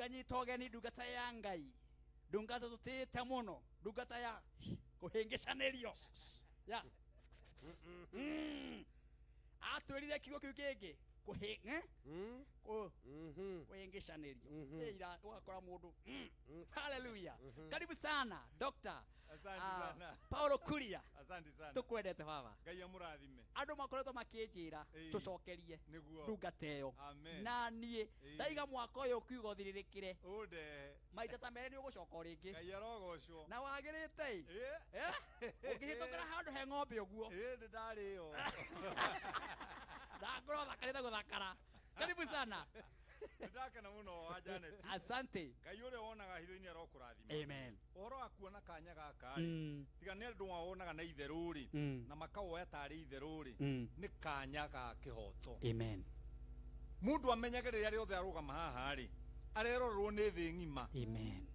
Nganyita ũgeni ndungata ya Ngai, ndungata tũtĩĩte mũno, ndungata ya kũhĩngĩcanĩrio ya Atwĩrire kiugo kĩu kĩngĩ kũhĩ eh? Kũhĩngĩcanĩrio. Eh, ira ũgakora mũndũ. Hallelujah. Karibu sana, Doctor. Asante sana. Paulo Kuria. Asante sana. Tũkwendete, baba. Ngai amũrathime. Andũ makoretwo makĩnjĩra tũcokerie ndungata ĩyo. Amen. Na niĩ ndaiga mwaka ũyũ ũkiuga ũthirĩrĩkĩre. Ũndehe. Maita ta merĩ nĩ ũgũcoka o rĩngĩ. Ngai arogocwo. Na wagĩrĩte ĩ. Eh? Ũngĩhĩtũkĩra handũ he ng'ombe ũguo. Ĩ, nĩ ndarĩo. Ndangorwo thakarĩte gũthakara. Karibu sana. Nĩ ndakena mũno wa Janet. Asante. Ngai ũrĩa wonaga hitho-inĩ arokũrathima. Amen. Ũhoro wa kuona kanya gaka rĩ, tiga nĩ andũ mawonaga na itherũ rĩ, na makawoya tarĩ itherũ rĩ, nĩ kanya ga kĩhoto. Amen. Mũndũ amenyage rĩrĩa rĩothe arũgama haha rĩ, arerorerwo nĩ thĩ ng'ima. Amen.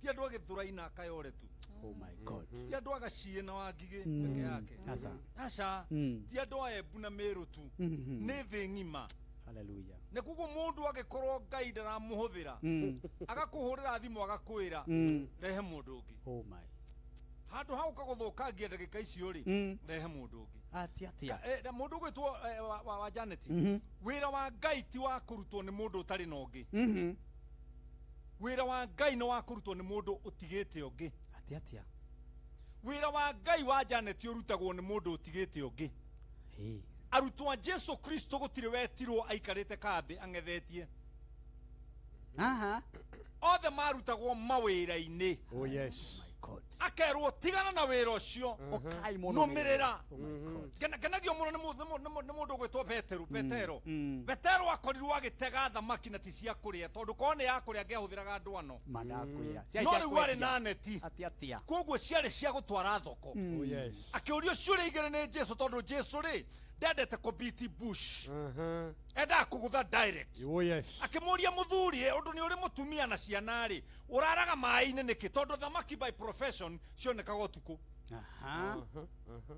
Ti andũ a Gĩthũrai na Kayore tu. Oh my God. Ti andũ a Gaciĩ na Wangigĩ peke yake. Aca. Aca. Ti andũ a Embu na Meru tu. Nĩ thĩ ng'ima. Hallelujah. Nĩ koguo mũndũ angĩkorwo Ngai ndaramũhũthĩra, agakũhũrĩra thimũ agakwĩra, rehe mũndũ ũngĩ. Oh my. Handũ ha gũka gũthũkangia ndagĩka icio rĩ, rehe mũndũ ũngĩ. Atia atia. Na mũndũ ũgwĩtwo wa Janet, wĩra wa Ngai ti wa kũrutwo nĩ mũndũ ũtarĩ na ũngĩ. Wĩra wa Ngai nĩ wa kũrutwo nĩ mũndũ ũtigĩte ũngĩ. Atia atia. Wĩra wa Ngai wa Janet ũrutagwo nĩ mũndũ ũtigĩte ũngĩ. Hey. Arutwo a Jesu Kristo gũtirĩ wetirwo aikarĩte kambĩ ang'ethetie. Othe marutagwo mawĩra-inĩ. Oh yes. My God. Akerwo tigana na wĩra ũcio. Ũkai mũno. Nũmĩrĩra. Oh my God. Kenagio mũno nĩ mũndũ ũgwĩtwo Petero. Petero. Petero akorirwo agĩtega thamaki na ti cia kũrĩa, tondũ korwo nĩ ya kũrĩa angĩahũthĩraga ndwano. Mandakwĩra. No rĩu arĩ na neti. Atia atia. Koguo ciarĩ cia gũtwara thoko. Oh yes. Akĩũrio ciũria igĩrĩ nĩ Jesu, tondũ Jesu rĩ ndendete kũbiti bush, endaga kũgũtha direct. Oh yes. Akĩmũria, mũthuri ĩ, ũndũ nĩ ũrĩ mũtumia na ciana rĩ, ũraraga maĩ-inĩ nĩkĩ? Tondũ thamaki by profession cionekaga ũtukũ.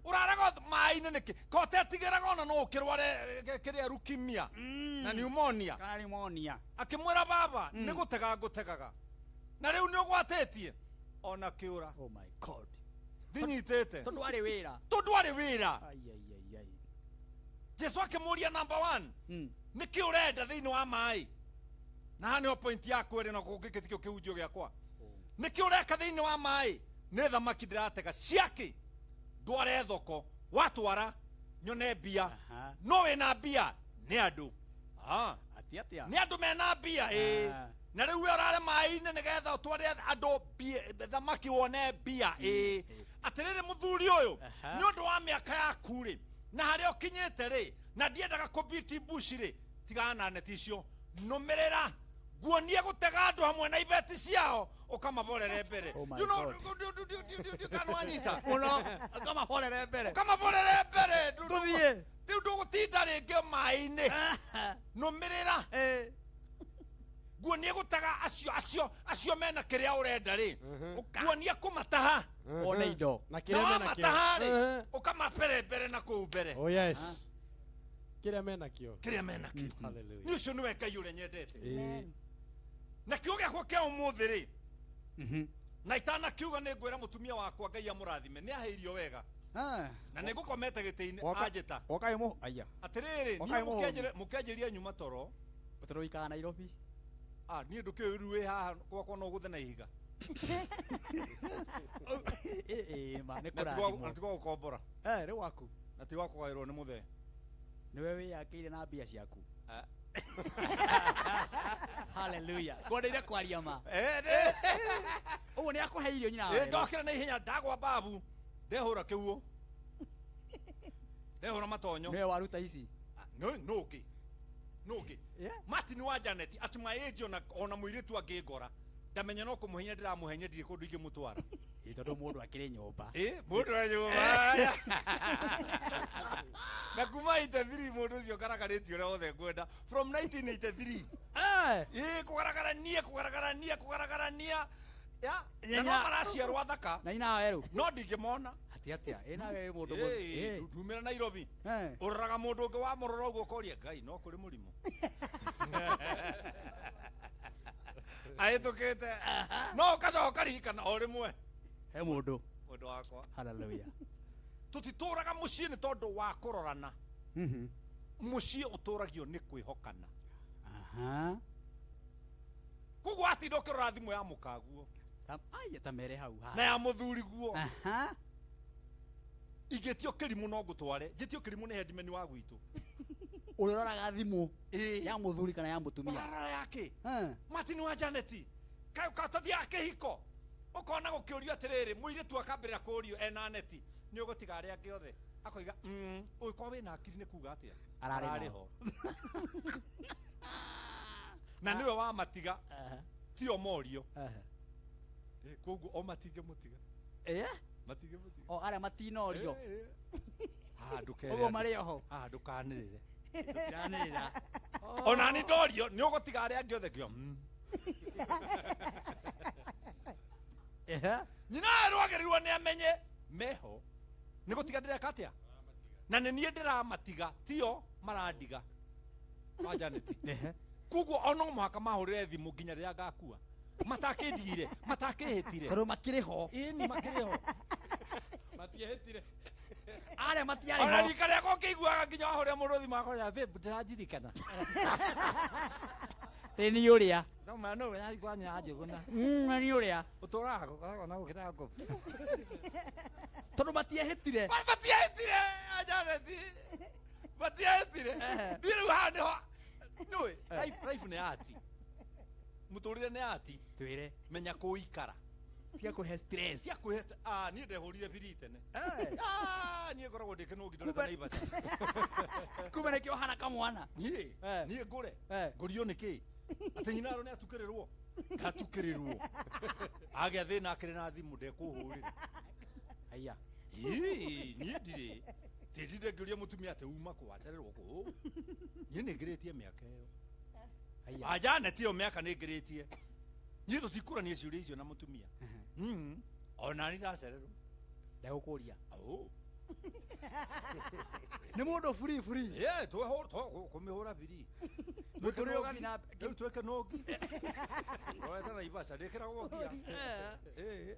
Ũraraga maĩ-inĩ nĩkĩ? Ko ũtetigĩraga ona no ũkĩrware kĩrĩa leukemia na pneumonia? Kana pneumonia. Akĩmwĩra, baba, nĩ gũtega ngũtegaga, na rĩu nĩ ũgwatĩtie ona kĩũra. Oh my God. Ndinyitĩte. Tondũ arĩ wĩra. Tondũ arĩ wĩra. Ai ai ai ai. Jesu akĩmũria number one, nĩkĩ ũrenda thĩinĩ wa maĩ? Na haha nĩho point yakwa ĩrĩ, na gũkĩ tikĩo kĩhunjio gĩakwa. Nĩkĩ ũreka thĩinĩ wa maĩ? Nĩ thamaki ndĩratega. Ciakĩ? Ndware thoko, watwara nyone mbia. No wĩna mbia nĩ andũ. Atia atia. Nĩ andũ mena mbia ĩ. Na rĩu we ũrare maĩ-inĩ nĩgetha ũtware andũ thamaki wone mbia ĩ. Atĩrĩrĩ mũthuri ũyũ, nĩ ũndũ wa mĩaka yaku rĩ, na harĩa ũkinyĩte rĩ, na ndiendaga kũbiti bush rĩ, tigana na neti icio, nũmĩrĩra nguonie gũtega andũ hamwe na ibeti ciao, ũkamaborere mbere. Oh my You know, God. Kana wanyita? Mũno. Ũkamaborere mbere. Ũkamaborere mbere. Tũthiĩ. Rĩu ndũgũtinda rĩngĩ maĩ-inĩ. Nũmĩrĩra. Nguonie gũtega acio acio acio mena kĩrĩa ũrenda rĩ, nguonie kũmataha. Wone indo. Na Na kĩrĩa mena kĩo. wamataha rĩ, ũkamabere mbere na kũu mbere. Oh yes. Kĩrĩa mena kĩo. Kĩrĩa mena kĩo. Hallelujah. Nĩ ũcio nĩwe Ngai ũrĩa nyendete. Na kiugo gĩakwa kĩa ũmũthĩ rĩ, na itanakiuga nĩ ngwĩra mũtumia wakwa Ngai amũrathime, nĩ ahe irio wega. Na nĩ ngũkomete gĩtĩ-inĩ anjĩta. Woka wĩ mũhu. Aya. Atĩrĩrĩ, Woka niĩ wĩ mũhũnu. mũkĩanjĩria nyuma toro. Tondũ ũikaraga Nairobi. Niĩ ndũkĩũĩ rĩu wĩ haha gwakwa no ũgũthe na ihiga. Ĩ, ma nĩ Na ti gwa- kũrathimwo. na ti gwa gũkombora. Rĩu waku. Na ti gwa kũgaĩrwo nĩ mũthee. Nĩwe wĩyakĩire na mbia ciaku. Hallelujah. Ngwendeire kwaria ma. Ũguo nĩ akũhe irio nyina wa werũ. Ndokĩra na ihenya, ndagwa babu, ndehũra kĩguo, ndehũra matonyo. Nĩwe waruta ici. No nũngĩ nũngĩ. Martin wa Janet, at my age, ona mũirĩtu angĩngora ndamenya no kũmũhenya ndĩramũhenya, ndirĩ kũndũ ingĩmũtwara. Ĩ, tondũ mũndũ akĩrĩ nyũmba. Ĩ, mũndũ wa nyũmba na kuma 83 mũndũ ũcio ngaragarĩtie ũrĩa wothe ngwenda from 1983. Ĩ, kũgaragarania kũgaragarania kũgaragarania ya na no maraciarwo athaka. Na nyina wa werũ. No ndingĩmona. Atia atia. Ĩ, nawe wĩ mũndũ Ĩ, ndumĩra Nairobi. Ũroraga mũndũ ũngĩ wamũrora ũguo ũkoria Ngai no kũrĩ mũrimũ. Ahĩtũkĩte no ũgacoka ũkaririkana o rĩmwe He mũndũ. Mũndũ wakwa. Hallelujah. Tũtitũraga mũciĩ nĩ tondũ wa kũrorana. Mũciĩ ũtũragio nĩ kwĩhokana. Koguo watinda ũkĩrora thimũ ya mũkaguo Aya ta mere hau ha. Na ya mũthuri guo. Ingĩtio kĩrimũ no ngũtware, njĩtio kĩrimũ nĩ headman wa gwitũ. Ũrĩroraga thimũ Ĩĩ. ya mũthuri kana ya mũtumia? Ũrarora yake Martin wa Janet katathiaga kĩhiko, ũkona gũkĩũrio atĩrĩrĩ, mũirĩtu akambĩrĩra kũũrio ena neti, nĩ ũgũtiga arĩa angĩ othe, akoiga ũgĩkorwo wĩna akiri nĩ kuga atĩa? Ararĩ Ararĩ nao. ho na nĩwe wamatiga, tio morio. Koguo o matingĩmũtiga. Matingĩmũtiga. O arĩa matinorio. Haha ndũkere Ũguo andũ. marĩ oho. Haha ndũkanĩrĩre. Tũtiranĩrĩra. Ona ni ndorio nĩ ũgũtiga arĩa angĩ othe kĩo. Nyina rwagĩrĩirwo nĩ amenye meho nĩ gũtiga ndĩreka atĩa, na nĩ niĩ ndĩramatiga, tio marandiga wa Janet. Koguo o no mũhaka mahũrĩre thimũ nginya rĩrĩa ngakua, matakĩndigire, matakĩhĩtire. Tondũ makĩrĩ ho. Ĩni, makĩrĩ ho. Matiehĩtire. Arĩa matiarĩ Ona ho. rika rĩakwa ũkĩiguaga nginya wahũrĩra mũndũ thimũ akoya, "Babe, ndĩrandirikana." Ĩ nĩ ũrĩa. No ma no yaigua nĩ anjĩgũna. Nĩ ũrĩa. Ũtũraga gũkoragwo na gũkĩra ngũbũ. Tondũ matiehĩtire. Matiehĩtire, Janet. Matiehĩtire. Niĩ rĩu haha nĩho nĩũĩ life nĩ ati, mũtũrĩre nĩ ati. Twĩre. Menya kũikara. Tiga kũhe stress. Tia kwĩhe. Ah, niĩ ndehũrire biri tene. Ah, niĩ ngoragwo ndĩ kĩnũngi ndorete Naivasha. Kumbe nĩkĩo ũhana kamwana. Niĩ niĩ ngũre ngũrio nĩ kĩ atĩ nyina aro nĩ atukĩrĩrwo, ngatukĩrĩrwo agĩa thĩna akĩrĩ na thimũ ndekũhũrĩra. Aya. Ĩĩ, niĩ ndirĩ tindinde ngĩũria mũtumia atĩ uma kũ, wacererwo kũ. Niĩ nĩ ngĩrĩtie mĩaka ĩyo. Aya. Ajaneti ĩyo mĩaka nĩ ngĩrĩtie, niĩ tũtikũrania ciũria icio na mũtumia. Ona ni ndacererwo. Ndegũkũria. Au. Nĩ mũndũ free free. Ĩĩ, kũmĩhũra biri. Mũtũrĩre ũgathiĩ na Rĩu twĩke nongi ndorete Naivasha ndĩkĩragwo ngia. Ĩĩ.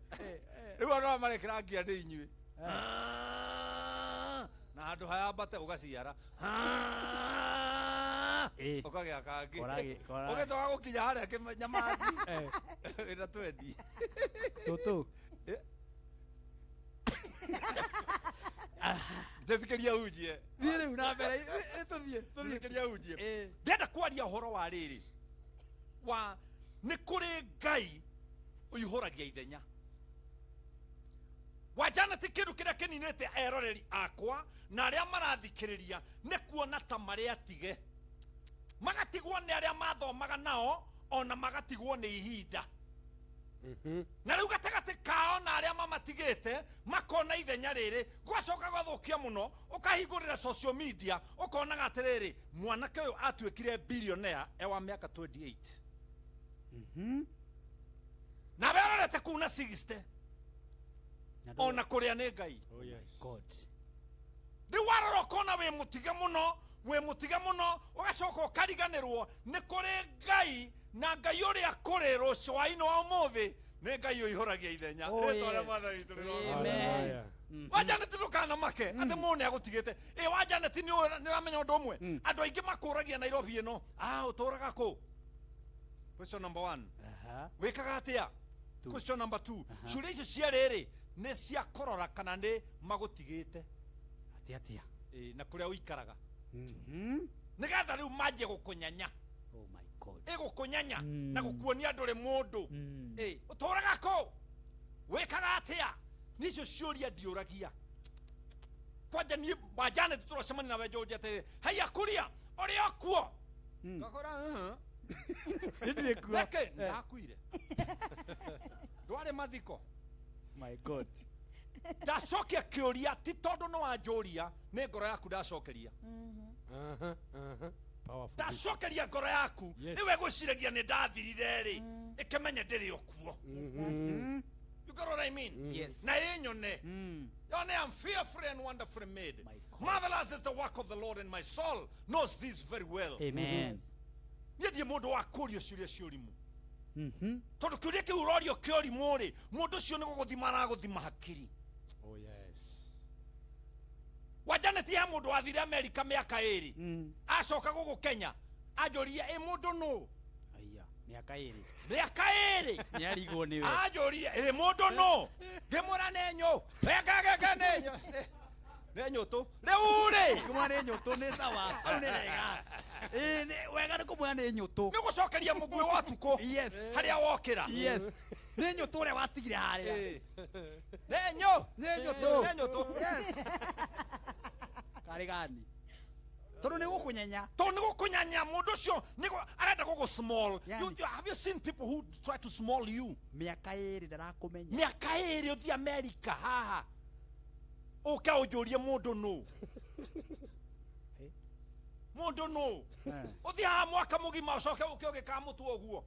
Rĩu andũ aya marekĩra ngia nĩ inyuĩ. Ah, na handũ hayambate ũgaciara. Ah, ũkagĩa kangĩ. Ũgĩcoka gũkinya harĩa kĩnyamathi ĩna twendi. Tũtũ. Njĩtĩkĩria unjie. Thiĩ rĩu na mbere. Tũthiĩ. Tũthiĩ. Njĩtĩkĩria unjie. Ndĩrenda kwaria ũhoro wa rĩrĩ wa nĩ kũrĩ Ngai ũihũragia ithenya wa Janet. Kĩndũ kĩrĩa kĩninĩte eroreri akwa na arĩa marathikĩrĩria nĩ kuona ta marĩ atige, magatigwo nĩ arĩa mathomaga nao, ona magatigwo nĩ ihinda, na rĩu gatagatĩ kao na arĩa mamatigĩte makona ithenya rĩrĩ gwacoka gwathũkia mũno. Ũkahingũrĩra social media, ũkonaga atĩrĩrĩ, mwanake ũyũ atuĩkire billionaire e wa mĩaka 28 nawe arorete kuu na 60, ona kũrĩa nĩ Ngai. Oh yes. God. Rĩu warora ũkona wĩ mũtige mũno, wĩ mũtige mũno, ũgacoka ũkariganĩrwo nĩ kũrĩ Ngai, na Ngai ũrĩa kũrĩ rũcio wa-inĩ wa ũmũthĩ nĩ Ngai ũihũragia ithenya. Oh, Rĩtwa rĩa yes. Mwathani witũ rĩrogoocwo. Amen. Wa Janet, ndũkanamake atĩ mũndũ nĩ agũtigĩte. Ĩ wa Janet, nĩ ũramenya ũndũ ũmwe, andũ aingĩ makũragia Nairobi ĩno, ah, ũtũraga kũ? Question number one. Wĩkaga atĩa? Question number two. Ciũria icio cia rĩrĩ nĩ cia kũrora kana nĩ magũtigĩte. Atĩa atĩa? Ĩ, na kũrĩa ũikaraga, nĩgetha rĩu manjie gũkũnyanya. Oh my God. Ĩgũkũnyanya na gũkuonia ndũrĩ mũndũ. Ĩ, ũtũraga kũ, wĩkaga atĩa, nicio ciũria ndiũragia. Kwanja niĩ wa Janet tũracemania nawe, njũria atĩrĩ, haiya kuria ũrĩ o kuo? Ngakora Nĩ kuo. Nĩkĩ ndakuire ndwarĩ mathiko? My God. Ndacokia kĩũria ti tondũ nĩ wanjũria, nĩ ngoro yaku ndacokeria. Powerful. Ndacokeria ngoro yaku. Nĩwe gwĩciragia nĩ ndathirire rĩ, ĩkĩmenye ndĩrĩ o kuo. You got what I mean? Yes. Na ĩnyone yone I'm fearfully and wonderfully made. My God. Marvelous is the work of the Lord, and my soul knows this very well. Amen. Niĩ ndiĩ mũndũ wa kũrio ciũria ciũrimũ. Tondũ kĩũria kĩu ũrorio kĩorimũ rĩ, mũndũ ũcio nĩ gũgũthima aragũthima hakiri. Oh yes. Wanjanĩtie he mũndũ wathire Amerika mĩaka 2. Acoka gũkũ Kenya anjũria ĩ mũndũ nũ? Aya, mĩaka 2. Mĩaka 2. Nĩarigwo nĩwe. Anjũria ĩ mũndũ nũ? Ngĩmwĩra nĩ nyũ. Wekageke nĩ nyũ. Nĩ nyũtũ. Rĩu rĩ. Kũmwĩra nĩ nyũtũ nĩ sawa. Hau nĩ wega. Ĩ, nĩ wega nĩ kũmwĩra nĩ nyũtũ. Nĩ gũcokeria mũguĩ wa ũtukũ. Yes. Harĩa wokĩra. Yes. Nĩ nyũtũ ũrĩa watigire harĩa. Nĩ nyũ. Nĩ nyũtũ. Nĩ nyũtũ. Yes. Karĩ gani? Tondũ nĩ gũkũnyenya. Tondũ nĩ gũkũnyenya mũndũ ũcio nĩ arenda gũgũ small. Yani. You, have you seen people who try to small you? Mĩaka 2 ndarakũmenya. Mĩaka 2 ũthiĩ America haha. Ũke ũnjũrie mũndũ nũ. Mũndũ nũ. Ũthiĩ haha mwaka mũgima ũcoke ũke ũgĩkaga mũtwe ũguo.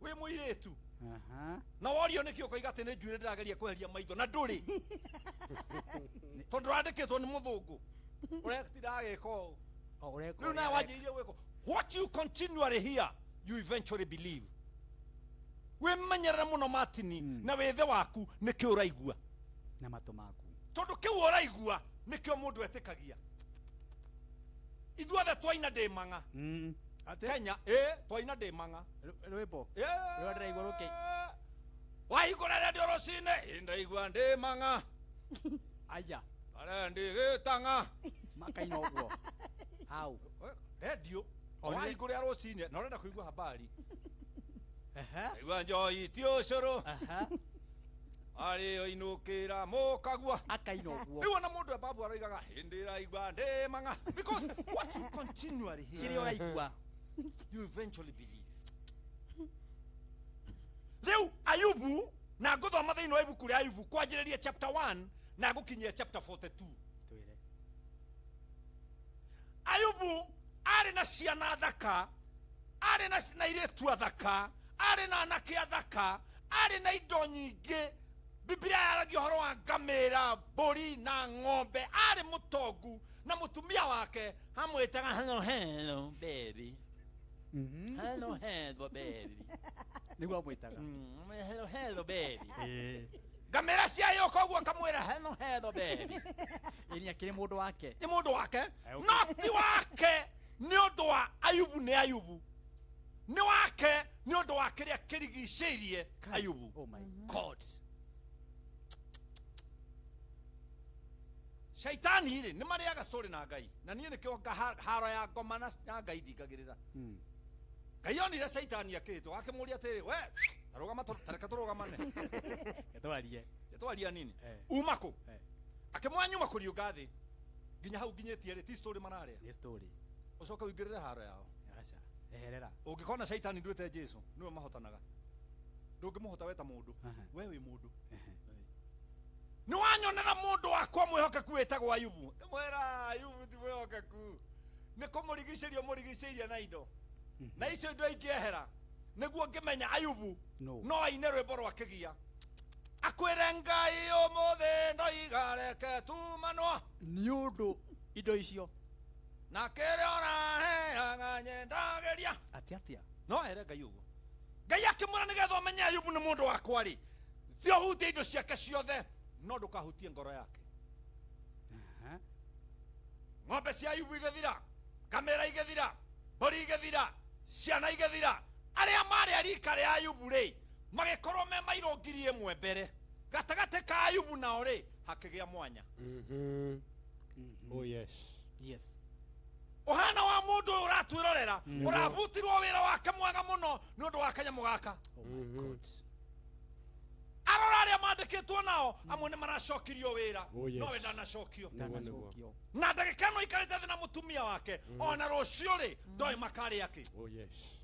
Wĩ mũirĩtu. Na worio nĩkĩ ũkoiga atĩ nĩ njuĩrĩ ndĩrageria kweheria maitho na ndũrĩ. Tondũ ũrandĩkĩtwo nĩ mũthũngũ. Ũretiragĩka ũũ. Rĩu nawe wanjĩrĩirie gwĩka. What you continually hear, you eventually believe. Wĩmenyerere mũno Martini na wĩthĩ waku nĩkĩ ũraigua. Na matũ maku. Tondũ kĩu ũraigua nĩkĩo mũndũ etĩkagia. Ithuothe twaina ndĩ mang'a. Kenya, twaina ndĩ mang'a. Rwĩmbo. Rwĩmbo ndĩraigua rũkĩ. Wahingũra redio rũcinĩ, ndaigua ndĩ mang'a. Aya. Arĩa ndigĩtang'a. Makaina ũguo. Hau. Redio. Wahingũra rũcinĩ, na ũrenda kũigua habari. Ndaigua njohi ti ũcũrũ. Arĩ oinũkĩra mũkagua. Akaina ũguo. Rĩu ona mũndũ e babu aroigaga hĩndĩ ĩraigua ndĩ mang'a. Because what you continually hear, Kĩrĩa ũraigua, you eventually believe. Rĩu Ayubu, na ngũthoma thĩinĩ wa ibuku rĩa Ayubu kwanjĩrĩria chapter 1 na ngũkinyia chapter 42. Twĩre. Ayubu arĩ na ciana thaka, arĩ na airĩtu athaka, arĩ na anake athaka, arĩ na indo nyingĩ. Biblia yaragia ũhoro wa ngamĩra, mbũri na ng'ombe. Arĩ mũtongu na mũtumia wake amwĩtaga hello hello baby. Hello hello baby. Nĩguo amwĩtaga. Hello hello baby. Ngamĩra ciayo koguo akamwĩra hello hello baby. Ĩni akĩrĩ mũndũ wake. Nĩ mũndũ wake. No ti wake nĩ ũndũ wa Ayubu nĩ Ayubu. Nĩ wake nĩ ũndũ wa kĩrĩa kĩrigicĩirie Ayubu. Oh my God. Shaitani rĩ nĩ marĩaga story na Ngai. Na niĩ nĩkĩo haro ya ngoma na Ngai ndingagĩrĩra. Ngai onire Shaitani akĩhĩtwo akĩmũria atĩrĩ, we tarũgama tareka tũrũgamane. Twarie. Twaria nini? Uma kũ? Akĩmwĩra nyuma kũriũnga thĩ. Nginya hau nginyĩtie rĩ ti story mararĩa. Nĩ story. Ũcoke ũingĩrĩre haro yao. Aca. Eherera. Ũngĩkona Shaitani nduĩte Jesu, nĩwe mahotanaga. Ndũngĩmũhota we ta mũndũ. We wĩ mũndũ. Nĩ wanyonera mũndũ wakwa mwĩhokeku wĩtagwo Ayubu. Ndĩmwĩra Ayubu ti mwĩhokeku. Nĩ kũmũrigicĩria ũmũrigicĩirie na indo. Na icio indo ingĩehera nĩguo ngĩmenya Ayubu no aine rwĩmbo rwa kĩgia. Akwĩre Ngai ũmũthĩ ndoiga reke tumanwa. Nĩ ũndũ indo icio. Na kĩrĩa ũraheaga nyendagĩria. Atĩ atĩa? No ere Ngai ũguo. Ngai akĩmwĩra nĩgetha ũmenye Ayubu nĩ mũndũ wakwa rĩ, thiĩ ũhutie indo ciake ciothe, no ndũkahutie ngoro yake. Ng'ombe cia Ayubu igĩthira, ngamĩra igĩthira, mbũri igĩthira, ciana igĩthira. Arĩa marĩ a rika rĩa Ayubu rĩ, magĩkorwo me mairũ 1,000 mbere. Gatagatĩ ka Ayubu nao rĩ, hakĩgĩa mwanya. Oh yes. Yes. Ũhana wa mũndũ ũyũ ũratwĩrorera, ũrabutirwo wĩra wake mwega mũno nĩ ũndũ wa kanyamũ gaka. Oh my God. Arora arĩa mandĩkĩtwo nao, amwe nĩ maracokirio wĩra, no we ndanacokio. Na ndagĩka ĩno aikarĩte thĩ na mũtumia wake, ona rũciũ rĩ, ndoĩ makarĩa kĩ. Oh yes.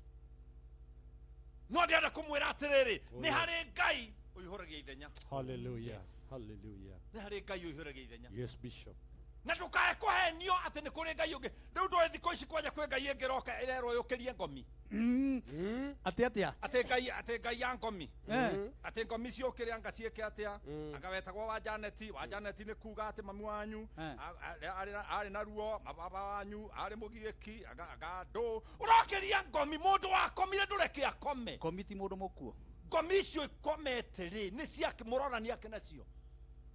No ndĩrenda kũmwĩra atĩrĩrĩ, nĩ harĩ Ngai ũihũragia ithenya. Hallelujah. Hallelujah. Nĩ harĩ Ngai ũihũragia ithenya. Yes, Bishop. Na ndũkae kũhenio atĩ nĩ kũrĩ ngai ũngĩ. Rĩu ndũĩ thikũ ici kwanja kwĩ ngai ĩngĩroka ĩrerwo yũkĩrie ngomi. Atĩ atĩa? Atĩ ngai, atĩ ngai ya ngomi. Eh. Atĩ ngomi ciũkĩre anga ciĩke atĩa? Anga wetagwo wa Janeti, wa Janeti nĩ kuga atĩ mami wanyu Eh. arĩ na ruo, baba wanyu arĩ mũgiĩki, anga ndũ. Ũrokĩria ngomi, mũndũ wakomire ndũreke akome. Ngomi ti mũndũ mũkuo. Ngomi icio ikomete rĩ, nĩ ciake, mũrorani ake nacio.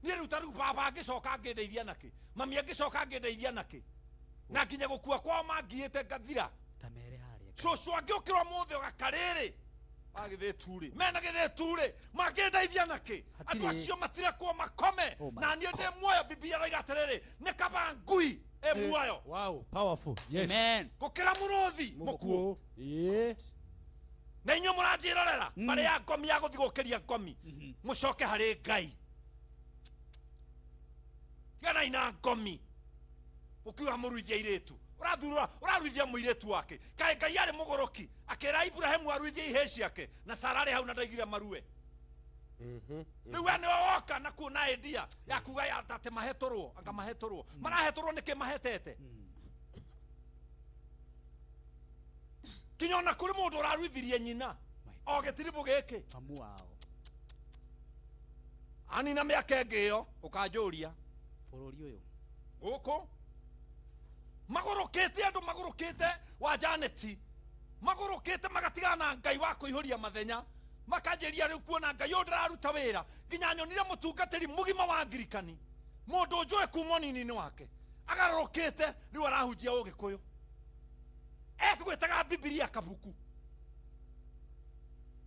Niĩ rĩu ta rĩu baba angĩcoka angĩndeithia nakĩ? Mami angĩcoka angĩndeithia nakĩ? Na nginya gũkua kwao mangiĩte ngathira. Ta mere harĩa. Cũcũ angĩũkĩra ũmũthĩ ũgakarĩrĩ, wagĩthĩtu rĩ, mena gĩthĩtu rĩ, mangĩndeithia nakĩ? Hatirĩ. Andũ acio matirekwo makome. Oh my Na niĩ ndĩ muoyo, Bibilia ĩroiga atĩrĩrĩ, nĩ kaba ngui ĩ muoyo. Wow, powerful. Yes. Amen. Gũkĩra mũrũthi mũkuũ. Yeah. Na inyuĩ mũranjĩrorera, marĩ ya ngomi ya gũthiĩ gũkĩria ngomi. Mũcoke harĩ Ngai. Tiganai na ngomi. Ũkiuga mũruithie airĩtu. Ũrathurura, ũraruithia mũirĩtu wake. Kaĩ Ngai arĩ mũgũrũki, akĩra Ibrahimu aruithie ihĩĩ ciake, na Sara arĩ hau na ndaigire marue. Rĩu we nĩwe woka na kuona idea ya kuga ya atĩ mahetũrwo, anga mahetũrwo. Marahetũrwo nĩkĩ mahetete? Kinya ona kũrĩ mũndũ ũraruithirie nyina o gĩtiribũ gĩkĩ. Mamu wao. Anina mĩaka ĩngĩ ĩyo ũkanjũria. Bũrũri ũyũ. Gũkũ magũrũkĩte andũ magũrũkĩte wa Janeti, magũrũkĩte magatigana na Ngai wa kũihũria mathenya, makanjĩria rĩu kuona Ngai ũyũ ndĩraruta wĩra. Nginya nyonire mũtungatĩri mũgima wa Angirikani, mũndũ njũĩ kuma ũnini-inĩ wake, agarũrũkĩte rĩu arahunjia Ũgĩkũyũ, ekũgwĩtaga Bibilia kabuku.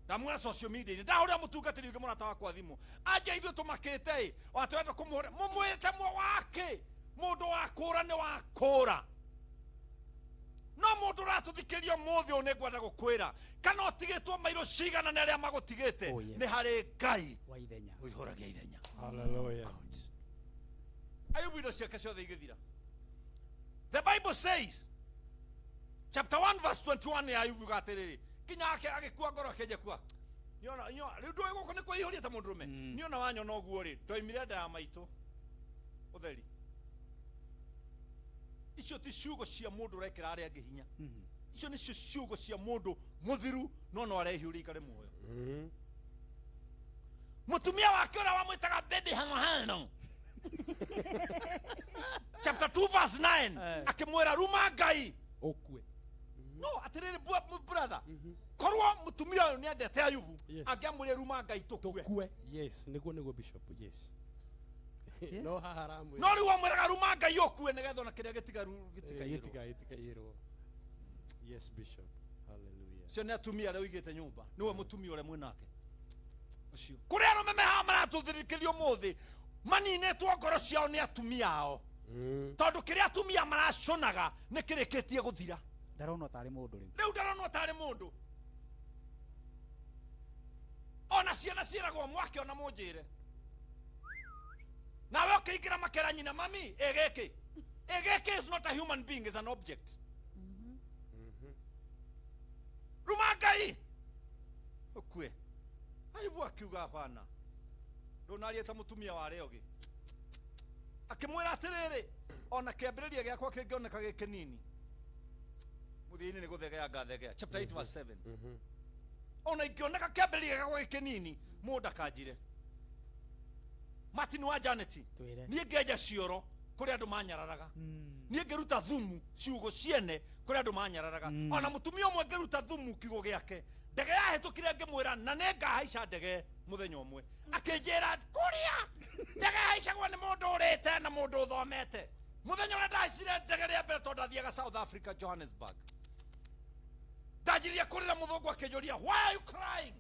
Ndamuona social media-inĩ, ndahũrĩra mũtungatĩri ũngĩ mũrata wakwa thimũ, anja ithuĩ tũmakĩte ĩ, o atwenda kũmũhũrĩra, mũmwĩte wake, mũndũ wa kũra nĩ wa kũra. No mũndũ ũratũthikĩria ũmũthĩ ũyũ nĩngwenda gũkwĩra, kana ũtigĩtwo mairũ cigana nĩ arĩa magũtigĩte, Oh, yes. nĩ harĩ Ngai Wa ithenya. ũihũragia ithenya. Hallelujah. Ayubu indo ciake ciothe igĩthira. The Bible says, chapter 1 verse 21 ya Ayubu yuga atĩrĩrĩ, nginya ake agĩkua ngoro akĩanjia kuga, niona, niona, rĩu ndũĩ gũkũ nĩ kwĩihũria ta mũndũrũme. Niona wanyona ũguo rĩ, ndoimire nda ya maitũ ũtheri. Icio ti ciugo cia mũndũ ũrekĩra arĩa angĩ hinya. Icio nĩcio ciugo cia mũndũ mũthiru no no arehiũria ikare muoyo. Mũtumia wake ũrĩa wamwĩtaga baby hano hano. Chapter 2 verse 9 Eh. akĩmwĩra ruma Ngai. Ũkue. No atĩrĩrĩ brother, korwo mũtumia ũyũ nĩendete Ayubu, Yes. angĩamwĩrire ruma Ngai tũkue. Tũkue. Yes, nĩguo nĩguo bishop. Yes. No haha aramwĩra. No rĩu amwĩraga ruma Ngai ũkue nĩgetha ona kĩrĩa gĩtigaru gĩtikaiyĩrwo. Gĩtikaiyĩrwo. Yes, bishop. Hallelujah. Ũcio nĩ atumia arĩa ũigĩte nyũmba, nĩwe mũtumia ũrĩa mwĩnake. Ũcio. Kũrĩ arũme me haha maratũthirikĩria ũmũthĩ, maninĩtwo ngoro ciao nĩ atumia ao. Tondũ kĩrĩa atumia maraconaga nĩ kĩrĩkĩtie gũthira. Ndaronwo tarĩ mũndũ rĩu. Rĩu ndaronwo tarĩ mũndũ. Ona ciana ciĩragwo mwake ona mũnjĩre. Nawe ũkĩingĩra makera nyina mami, ĩ gĩkĩ. Ĩ gĩkĩ is not a human being, is an object. Ruma Ngai. Ũkue. Ayubu akiuga hapana. Ndũnaria ta mũtumia wa arĩa ũngĩ. Akĩmwĩra atĩrĩrĩ, ona kĩambĩrĩria gĩakwa kĩngĩoneka gĩ kĩnini, mũthia-inĩ nĩ gũthegea ngathegea. Chapter 8 verse 7. Ona ingĩoneka kĩambĩrĩria gĩakwa gĩ kĩnini, mũndũ ndakanjire. Martin wa Janeti, Twĩre. niĩ ngĩenja cioro kũrĩ andũ manyararaga. Niĩ ngĩruta thumu ciugo ciene kũrĩ andũ manyararaga. Ona mũtumia ũmwe ngĩruta thumu kiugo gĩake, ndege yahĩtũkire ngĩmwĩra na nĩ ngahaica ndege mũthenya ũmwe. Akĩnjĩra kũrĩa ndege yahaicagwo nĩ mũndũ ũrĩte na mũndũ ũthomete. Mũthenya ũrĩa ndahaicire ndege rĩa mbere tondũ ndathiaga South Africa, Johannesburg, ndanjirie kũrĩra, mũthũngũ akĩnjũria why are you crying?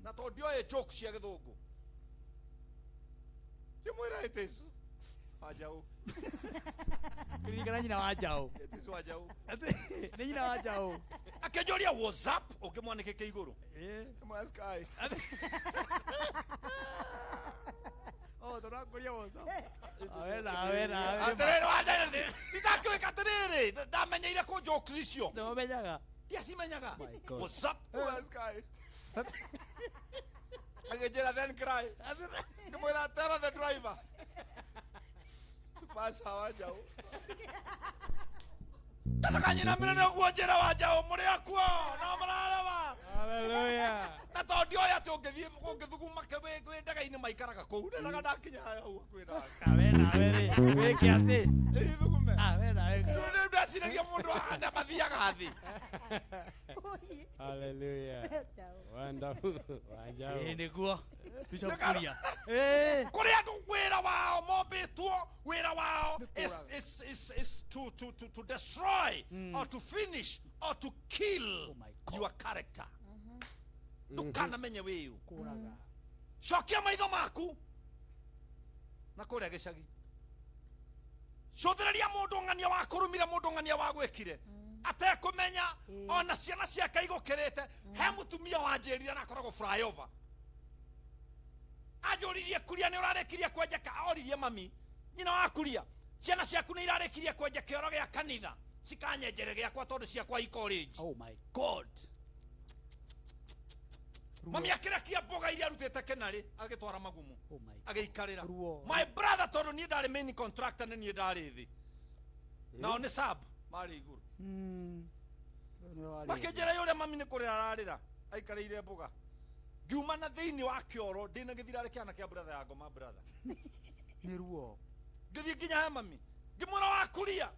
Na tondũ ndioĩ joke cia gĩthũngũ, ngĩmwĩra it is Wanjaũ. Kĩririkana nyina wa Njaũ. It is Wanjaũ. Nĩ nyina wa Njaũ. Akĩnjũria what's up, ũngĩmwanĩkĩke igũrũ. Eh. Ngĩmwĩra sky. Oh, tũrakũria what's up. Awena, awena, awena. Atĩrĩrĩ, Wanjaũ, itakĩũĩka atĩrĩrĩ, ndamenyeire kũ jokes icio. Nĩũmenyaga? Ndiacimenyaga. My God. What's up? Sky. Akĩnjĩra then cry. Ngĩmwĩra tell the driver to pass her Wanjaũ. Ndakanyinamĩrĩre ũguo njĩra wa njaũ mũrĩ akuo no mũrarema. Hallelujah. Na tondũ ndioĩ atĩ ũngĩthiĩ ũngĩthuguma wĩ ndege-inĩ maikaraga kũu ndendaga ndakinya hau hakuhĩ nake. We nawe rĩ, wĩke atĩ? Ĩ, thugume. Ah, we nawe. Rĩu ndeciragia mũndũ anda mathiaga thĩ. Hallelujah. Wonderful. Wanjao. Ĩĩ nĩguo. Bishop Nĩkara- Kuria. Ĩĩ. Kũrĩ andũ wĩra wao mombĩtwo, wĩra wao is to destroy or to finish or to kill Oh my God. your character. Ndũkanamenye wĩyũ. Kũraga. Cokia maitho maku na kũrĩa gĩcagi, cũthĩrĩria mũndũ ng'ania wa kũrumire, mũndũ ng'ania wa gwĩkire atekũmenya, ona ciana ciake igũkĩrĩte. He mũtumia wanjĩrire na akoragwo flyover, anjũririe, "Kuria, nĩ ũrarĩkirie kwenja?" Oririe mami nyina wa Kuria, "Ciana ciaku nĩ irarĩkirie kwenja kĩoro gĩa kanitha cikanyenjere gĩakwa tondũ ciakwa i college?" Oh my God. Mami akĩrekia mboga iria arutĩte kĩnarĩ agĩtwara magumu. Oh my. Agĩikarĩra. Ruo. My brother, tondũ niĩ ndarĩ main contractor, nĩ niĩ ndarĩ thĩ, nao nĩ sub marĩ igũrũ. Makĩnjĩra ũrĩa mami nĩ kũrĩra ararĩra aikarĩire mboga. Ngiuma na thĩinĩ wa kĩoro ndĩna gĩthirarĩ kĩana kĩa brother ya ngoma brother. Nĩ ruo. Ngĩthiĩ nginya he mami, ngĩmwĩra, "Wakuria,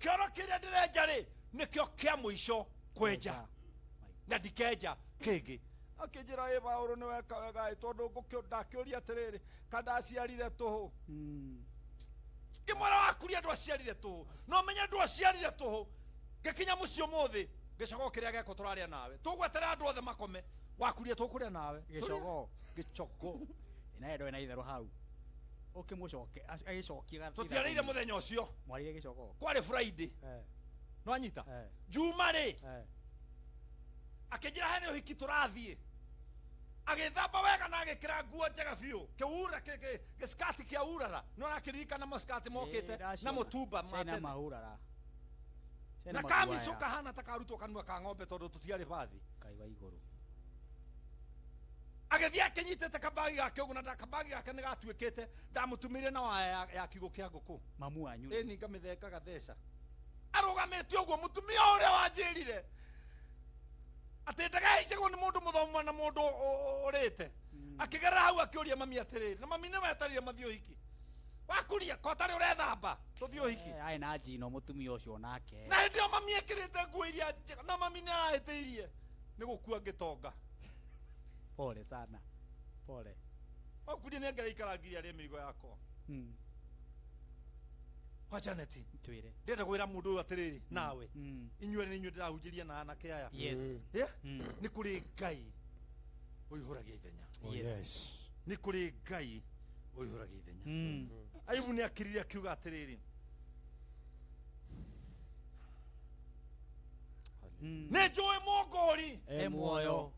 kĩoro kĩrĩa ndĩrenja rĩ nĩkĩo kĩa mũico kwenja na ndikenja kĩngĩ." Akĩnjĩra, "Ĩ Baũrũ, nĩ weka wega ĩ, tondũ ndakĩũria atĩrĩrĩ, ka ndaciarire tũhũ?" Ngĩmwĩra, "Wakuria, ndwaciarire tũhũ, no menye ndwaciarire tũhũ." Ngĩkinya mũciĩ ũmũthĩ, gĩcogoo kĩrĩa geko tũrarĩa nawe, tũgweterera andũ othe makome, wakuria, tũkũrĩa nawe. Gĩcogoo. Gĩcogoo. Nawe ndũrĩ na itherũ hau. Ũkĩmũcoke agĩcokia. Tũtiarĩire mũthenya ũcio. Mwarire gĩcogoo. Kwarĩ Friday. Nwanyita? Juma rĩ, akĩnjĩra he nĩ ũhiki tũrathiĩ. Agĩthamba wega na agĩkĩra nguo njega biũ, kĩura gĩskati kĩa urara, nĩ ũrakĩririkana maskati mokĩte na mũtumba ma Ciana tene. Mahurara. Na kamicũ kahana ta karutwo kanua ka ng'ombe tondũ tũtiarĩ bathi. Kai wa igũrũ. Agĩthiĩ akĩnyitĩte kabagi gake ũguo, na kabagi gake nĩ gatuĩkĩte ndamũtumĩire na waya ya kiugũ kĩa ngũkũ. Mamu wanyu. Ĩni ngamĩthenga gatheca arũgamĩte ũguo. Mũtumia ũrĩa wanjĩrire atĩ ndagaicagwo nĩ mũndũ mũthomu na mũndũ ũrĩte, akĩgerera hau akĩũria mami atĩrĩrĩ, na mami nĩ wetarire mathiĩ ũhiki, "Wakuria, ko tarĩ ũrethamba tũthiĩ ũhiki?" Arĩ na njino mũtumia ũcio nake. Na hĩndĩ ĩyo mami ekĩrĩte nguo iria njega, na mami nĩ arahĩtĩirie nĩ gũkua ngĩtonga. Pole sana. Pole. Wakuria nĩ angĩraikarangirie arĩe mĩrigo yakwa. Wa Janet. Twĩre. Ndĩrenda kwĩra mũndũ ũyũ atĩrĩrĩ, nawe, inyuĩ nĩ inyuĩ ndĩrahunjĩria na anake aya. Yeah? Nĩ kũrĩ Ngai ũihũragia ithenya. Oh, yes. Nĩ kũrĩ Ngai ũihũragia ithenya. Ayubu nĩ akirire akiuga atĩrĩrĩ, "Nĩ njũĩ mũngũri." E muoyo.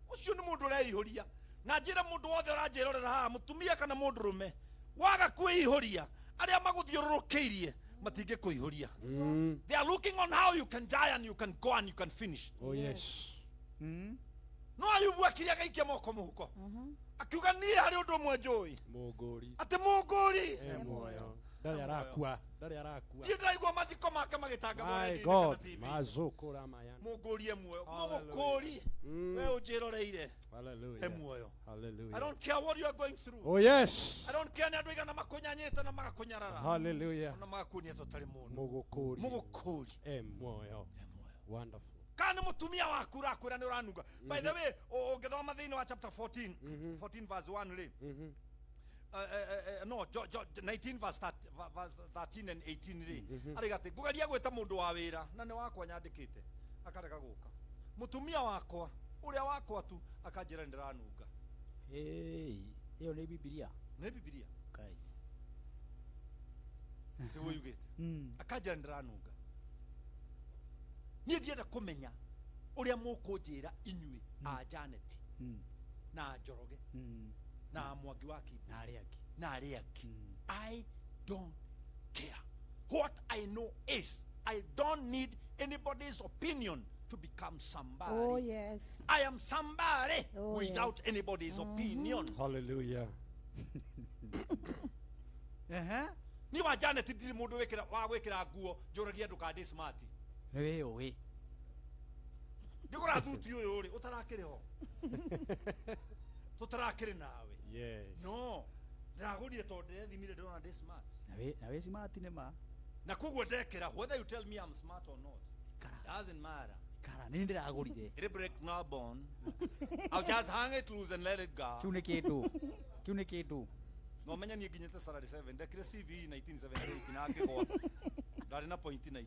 Ũcio nĩ mũndũ ũreihũria, na njĩre mũndũ wothe ũranjĩrorera haha, mũtumia kana mũndũrũme, waga kwĩihũria, arĩa magũthiũrũrũkĩirie matingĩkũihũria. They are looking on how you can die and you can go and you can finish. Oh, yes. No Ayubu akiri agaikia moko mũhuko akiuga, "Niĩ harĩ ũndũ ũmwe njũĩ, Mũngũri. atĩ mũngũri E muoyo. Ndarĩ arakua. Ndarĩ arakua. Ndiĩ ndĩraigua mathiko make magĩtangathwo My redio-inĩ God. kana TV. Mazokora mayana. Mũngũri e muoyo. Hallelujah. Mũgũkũri, we ũnjĩroreire, he Hallelujah. muoyo. I Hallelujah. don't care what you are going through. Oh, yes. I don't care nĩ andũ aigana makũnyanyĩte na magakũnyarara, Hallelujah. ona magakuonia tũtarĩ mũndũ. Mũgũkũri. Mũgũkũri E muoyo. e muoyo. Wonderful. Kana nĩ mũtumia waku ũrakwĩra nĩ ũranunga. By the way, ũngĩthoma thĩinĩ wa chapter 14, 14 verse 1 rĩ, no jo, jo, 19 verse 30, verse 13 and 18 rĩ, arĩga atĩ ngũgeria gwĩta mũndũ wa wĩra na nĩ wakwa nyandĩkĩte akarega gũka, mũtumia wakwa ũrĩa wakwa tu akanjĩra nĩ ndĩranunga. Hey, ĩyo nĩ Bibilia. Nĩ Bibilia. Kai. Nĩguo yugĩte. Akanjĩra nĩ ndĩranunga. Niĩ ndienda kũmenya ũrĩa mũkũnjĩra inyuĩ a Janet na a Njoroge na a Mwangi wa Kimbo Na arĩa angĩ. Na arĩa angĩ. I don't care. What I know is I don't need anybody's opinion to become somebody. Oh, yes. I am somebody Oh, without anybody's opinion. Hallelujah. Ehe. Niĩ wa Janet ndirĩ mũndũ wĩkĩra wa gwĩkĩra nguo njũragia andũ kana ndĩ smart. Nĩ wĩyũĩ. Ngĩgũra thuti ũyũ rĩ, ũtarakĩrĩ ho. Tũtarakĩrĩ nawe. Yes. No, ndĩragũrire tondũ ndĩrethimire ndĩrona ndĩ smart. Na wĩ smart nĩ ma. Na koguo ndekĩra, whether you tell me I'm smart or not, Ikara. doesn't matter. Ikara. Nĩ ndĩragũrire. It breaks no bone. I'll just hang it loose and let it go. Kĩu nĩ kĩndũ. Kĩu nĩ kĩndũ. No menya niĩ nginyĩte salary 7, ndekire CV 1978 na ngĩgwa. Ndarĩ na point 19.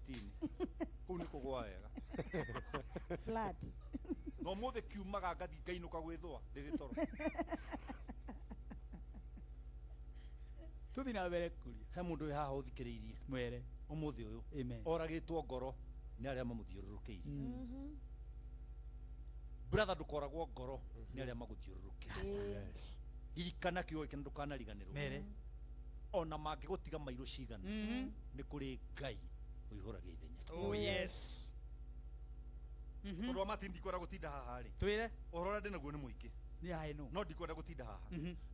Kũu nĩ kũgwa wega. Flat. Na ũmũthĩ kiumaga ngathiĩ ngainũka gwĩthũa ndĩrĩ toro. Tũthiĩ na mbere kũria. He mũndũ wĩ haha ũthikĩrĩirie Mwere. ũmũthĩ ũyũ Amen. oragĩtwo ngoro nĩ arĩa mamũthiũrũrũkĩirie. Brother, ndũkoragwo ngoro nĩ arĩa magũthiũrũrũkĩirie. Yes. Ririkana kiugo gĩkĩ na ndũkanariganĩrwo. Mere. Ona mangĩgũtiga mairũ cigana, nĩ kũrĩ Ngai ũihũragia ithenya. Oh yes. Tondũ wa Martin ndikwenda gũtinda haha rĩ. Twĩre. Ũhoro ũrĩa ndĩ naguo nĩ mũingĩ. Nĩ haha ĩno. No ndikwenda gũtinda haha.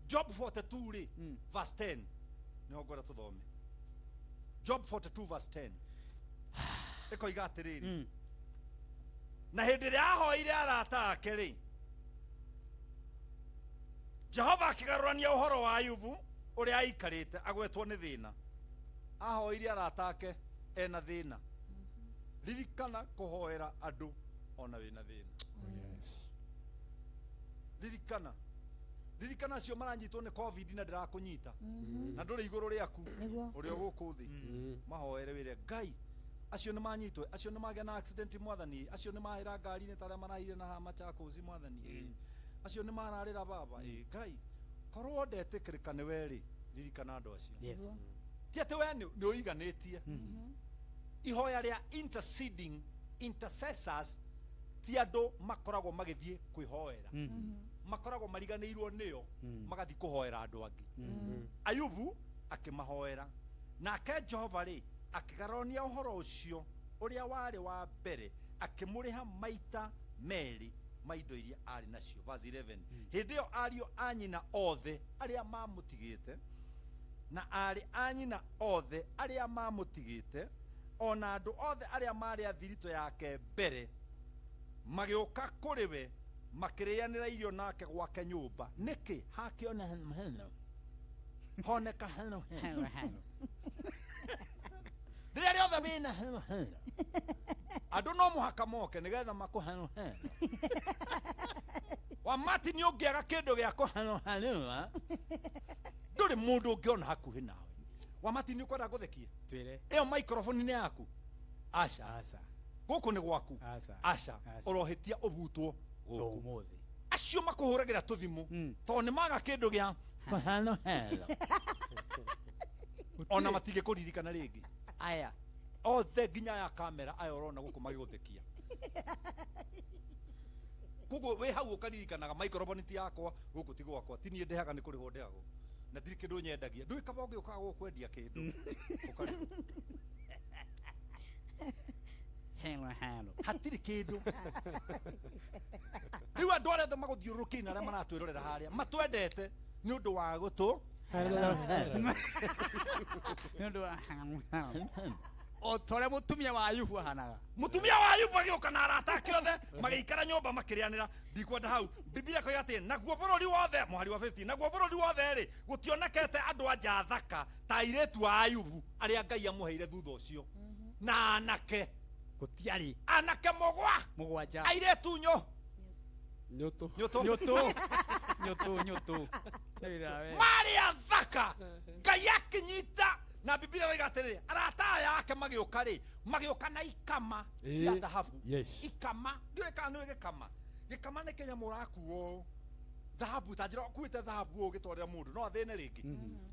Job 42 rĩ, verse 10. Nĩho ngwenda tũthome. Job 42 verse 10. Ĩkoiga atĩrĩrĩ. Na hĩndĩ ĩrĩa ahoire arata ake rĩ, Jehova akĩgarũrania ũhoro wa Ayubu ũrĩa aikarĩte agwetwo nĩ thĩna. Ahoire arata ake ena thĩna. Ririkana kũhoera andũ ona wĩna thĩna. Yes. Ririkana. Ririkana acio maranyitwo nĩ COVID na ndĩrakũnyita. Na ndũrĩ igũrũ rĩaku. Nĩguo. Ũrĩ o gũkũ thĩ. Mahoere wĩre Ngai acio nĩ manyitwo, acio nĩ magĩa na accident mwathani, acio nĩ mahĩra ngari-inĩ ta arĩa marahire na haha Machakos mwathani, acio nĩ mararĩra baba. Ngai korwo ndetĩkĩrĩka nĩ we rĩ, ririkana andũ acio. Yes. Ti atĩ we nĩ ũiganĩtie. Ihoya rĩa interceding intercessors ti andũ makoragwo magĩthiĩ kwĩhoera. Makoragwo mariganĩirwo nĩo, magathiĩ kũhoera andũ angĩ. Ayubu akĩmahoera. Nake Jehova rĩ, akĩgarũrania ũhoro ũcio ũrĩa warĩ wa mbere, akĩmũrĩha maita merĩ ma indo iria arĩ nacio. Verse 11. Hĩndĩ ĩyo ariũ a nyina othe arĩa mamũtigĩte na aarĩ a nyina othe arĩa mamũtigĩte ona andũ othe arĩa marĩ a thiritũ yake mbere magĩũka kũrĩ we makĩrĩanĩra irio nake gwake nyũmba. Nĩkĩ hakĩona heno honeka heno heno rĩrĩa rĩothe wĩna heno heno andũ no mũhaka moke nĩgetha makũheno heno. Wa Martin ũngĩaga kĩndũ gĩa kũheno heno ndũrĩ mũndũ ũngĩona hakuhĩ nawe. Wa Martin ũkwenda ngũthekie? Twĩre. Ĩyo microphone nĩ yaku? Aca. Aca. Gũkũ nĩ gwaku? Aca. Aca. Aca. Ũrohĩtia ũbutwo gũkũ. Ũmũthĩ. Acio makũhũragĩra tũthimũ tondũ nĩ maga kĩndũ gĩa kũheno heno. Ona matingĩkũririkana rĩngĩ. Aya. Othe nginya aya kamera aya ũrona gũkũ magĩgũthekia. Koguo wĩ hau ũkaririkanaga microphone ti yakwa, gũkũ ti gwakwa, ti niĩ ndĩhaga nĩ kũrĩhwo ndĩhagwo. Na ndirĩ kĩndũ nyendagia. Ndũĩ kaba ũngĩũkaga gũkũ kwendia kĩndũ. Ũkarĩhwo. Heno heno. Hatirĩ kĩndũ. Rĩu andũ arĩa othe magũthiũrũrũkĩirie na arĩa maratwĩrorera harĩa matwendete nĩ ũndũ wa gũtũ. Nĩ ũndũ wa heno heno. O ta ũrĩa mũtumia wa Ayubu ahanaga. Mũtumia wa Ayubu agĩũka na arata ake othe magĩikara nyũmba makĩrĩanĩra. Ndikwenda hau. Biblia ĩkoiga atĩ naguo bũrũri wothe, mũhari wa 50, naguo bũrũri wothe rĩ, gũtionekete andũ a nja thaka ta airĩtu a Ayubu arĩa Ngai amũheire thutha ũcio. Na anake. Gũtiarĩ. Anake Mũgwanja. Airĩtu nyo. Nyũtũ. Nyũtũ. Nyũtũ. Nyũtũ, nyũtũ. Marĩ athaka. Ngai akĩnyita. Na Biblia ĩroiga atĩrĩrĩ, arata aya ake magĩũka rĩ, magĩũka na ikama cia thahabu. Yes. Ikama, ndiũĩ kana nĩũĩ gĩkama. Gĩkama nĩ kĩnyamũ ũrakuo ũũ. Thahabu, ta njĩra ũkuĩte thahabu ũũ ũgĩtwarĩra mũndũ, no athĩne rĩngĩ.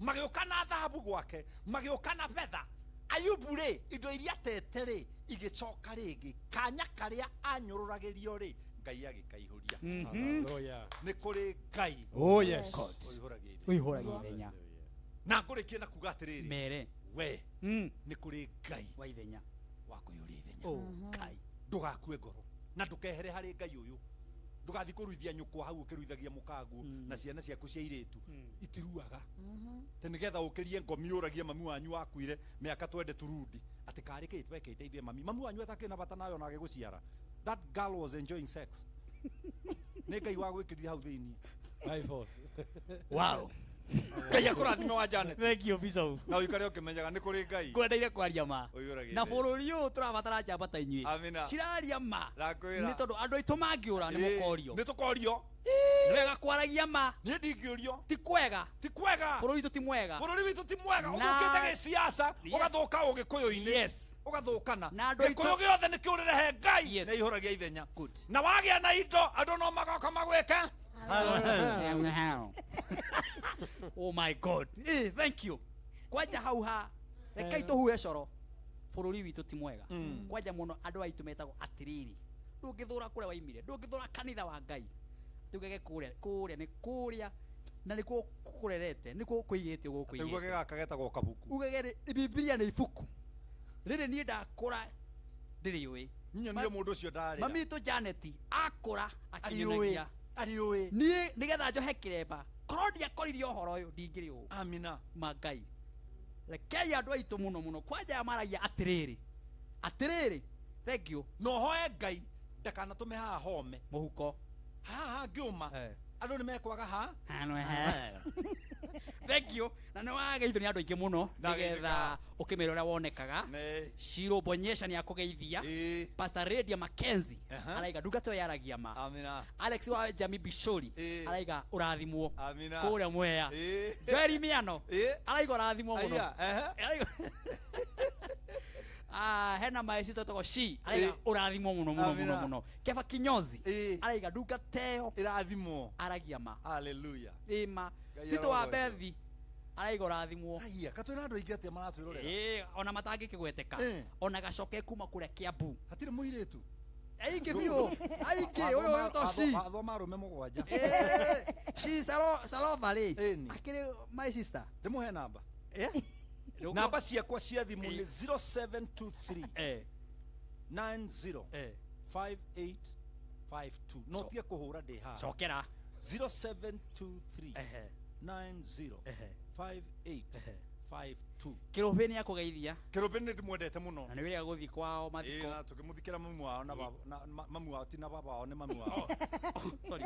Magĩũka na thahabu gwake, magĩũka na betha. Ayubu rĩ, indo iria atete rĩ, igĩcoka rĩngĩ. Kanya karĩa anyũrũragĩrio rĩ, Ngai agĩkaihũria. Hallelujah. Nĩ kũrĩ Ngai. Oh yes. Ũihũragia ithenya. Ũihũragia ithenya. Na ngũrĩkie na kuga atĩrĩrĩ. Mere. We nĩ kũrĩ Ngai Wa ithenya. wa kũihũria ithenya. Oh, Ngai. Ndũgakue ngoro na ndũkehere harĩ Ngai ũyũ. Ndũgathiĩ kũruithia nyũkwa hau ũkĩruithagia mũkaguo na ciana ciaku cia irĩtu itiruaga. Atĩ nĩgetha ũkĩrie ngomi ũragie mami wanyu wakuire mĩaka twende turundi atĩ karĩ kĩ twekĩte ithuĩ mami mami wanyu atakĩrĩ na bata nawe ona agĩgũciara. That girl was enjoying sex. Nĩ Ngai wagwĩkĩrire hau thĩiniĩ. By force. Wow. Ngai akũrathime wa Janet. Thank you, Bishop. Na ũikare ũkĩmenyaga nĩ kũrĩ Ngai. Ngwendeire kwaria ma. Ũiyũragia Na ithe. bũrũri ũyũ tũrabatara njamba ta inyuĩ. Amina. Ciraria ma. Ndakwĩra. Nĩ tondũ andũ aitũ mangĩũra nĩ Ĩĩ, mũkorio. Nĩ tũkorio. Nĩ wega kwaragia ma. Niĩ ndingĩũrio. Ti kwega. Ti kwega. Bũrũri witũ ti mwega. Bũrũri witũ ti mwega. Na- Ũthũkĩte gĩciaca, Yes. ũgathũka ũgĩkũyũ-inĩ. Yes. Ũgathũkana. Na andũ aitũ- Gĩkũyũ gĩothe nĩ kĩũrĩre he Ngai. Yes. Nĩ ihũragia ithenya. Good. Na wagĩa na indo andũ no magoka magwĩke. Oh my God. Thank you. Kwanja hau ha rekei tũhuhe coro. Bũrũri witũ ti mwega. Kwanja mũno andũ aitũ metagwo atĩrĩrĩ. Ndũngĩthũra kũrĩa waimire, ndũngĩthũra kanitha wa Ngai. Tugege kũrĩa, kũrĩa nĩ kũrĩa na nĩkuo kũrerete, nĩkuo kũigĩte ũguo Atĩ ugage kũigĩte. gaka getagwo kabuku. Ugege Bibilia nĩ ibuku. Rĩrĩ niĩ ndakũra ndĩrĩũĩ. Nyonire mũndũ ũcio ndarĩra. Mami witũ Janet akũra akĩnyonagia. Ariũĩ. Niĩ nĩgetha njohe kĩremba korwo ndiakoririe ũhoro ũyũ ndingĩrĩ ũũ. Amina. Ma Ngai. Rekei andũ aitũ mũno mũno kwanja aya maragia atĩrĩrĩ. Atĩrĩrĩ. Thank you. Na ũhoe Ngai ndakanatũme haha home. Mũhuko. Haha hangĩũma. Eh. Andũ nĩ mekwaga ha. Hano he. Thank you. Na nĩ wageithio nĩ andũ aingĩ mũno Ndageithĩka. nĩgetha ũkĩmera ũrĩa wonekaga. Nĩ. Shiro Bonyesha nĩ akũgeithia. Ĩĩ. Pastor Radia Mackenzie Aha. araiga ndungata ĩyo yaragia ma. Amina. Alex wa Jami Bishori Ĩĩ. araiga ũrathimwo Amina. kũrĩa Mwea. Ĩĩ. Joel Miano Ĩĩ. araiga ũrathimwo mũno. Aya, ehe. Araiga Ah, hena my sister toko shi araiga Ĩĩ. ũrathimwo mũno mũno mũno Amina. mũno. Kefa Kinyozi Ĩĩ. araiga ndungata ĩyo Ĩrathimwo. aragia ma. Hallelujah. Ĩ ma. Ngai Tito wa arogocwo. Bethi araiga ũrathimwo. Aya, ka twĩna andũ aingĩ atĩa maratwĩrorera. Ĩ, ona matangĩkĩgweteka. Ĩ. Ona gacoke kuma kũrĩa Kiambu. Hatirĩ mũirĩtu. Aingĩ biũ. Aingĩ ũyũ ũyũ to shi. Wathoma arũme mũgwanja. Shi Salova rĩ. Ĩni. Akĩrĩ my sister. Ndĩmũhe namba. Eh? Namba ciakwa cia thimũ nĩ 0723 Eh. 90 Eh. 5852. No tige kũhũra ndĩ haha. Cokera. 0723 Ehe. 90 Ehe. 5852. Kĩrũbĩ nĩ akũgeithia. Kĩrũbĩ nĩ ndĩmwendete mũno. Na nĩ wĩrĩga gũthiĩ kwao Ĩĩ, mathiko. na tũkĩmũthikĩra mamu wao na baba na mamu wao ti na baba wao nĩ mamu wao. Sorry.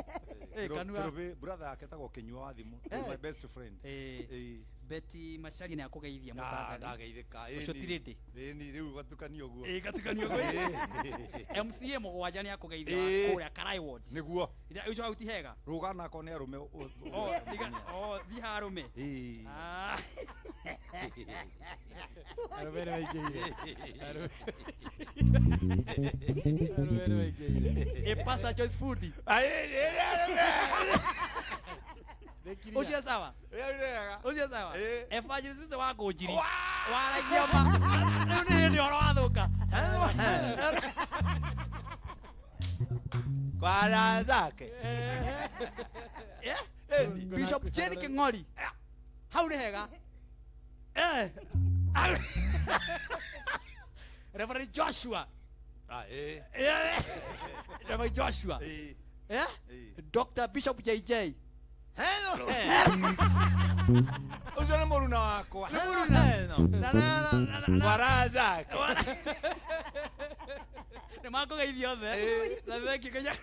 Eh, kanua. Kĩrũbĩ brother yake etagwo Kĩnyua wa thimũ. Eh. My best friend. Eh. Ĩĩ. Betty Macharia nĩ akũgeithia Ah, mũtangathi. ndageithĩka. Ũcio ti ready. Ĩni rĩu gatukanio ũguo. Ĩĩ, gatukanio ũguo. MCA mũgwanja nĩ akũgeithia Ĩĩ. kũrĩa Karai Ward. Nĩguo. Ira ũcio hau ti hega. Rũga nako nĩ arũme. Oh, tiga, oh, thiĩ ha arũme. Ĩĩ. Ah. Arũme nĩ maingĩhire. Arũme nĩ maingĩhire. Ĩ, Pastor Joyce Fundi. Ai, ĩ, ĩ, Ũcio sawa. ĩ, ĩ, wega. Ũcio sawa. Ĩ. Evangelist Musa wa Ngũnjiri. Wa! Waragia ma. Rĩu nĩ hĩndĩ ũhoro wathũka. Kwara zake. Eh? Ĩni. Bishop Jane King'ori. Hau nĩ hega. Eh. Reverend Joshua. Ah, ĩ. Eh. Reverend Joshua. Ĩ. Eh? Ĩ. Dr. Bishop JJ. Hello. Ũcio nĩ mũruna wakwa. Hello. Na na na na na. Kwara zake. Nĩ makũgeithia othe. Ĩ. Na thank you Kenya.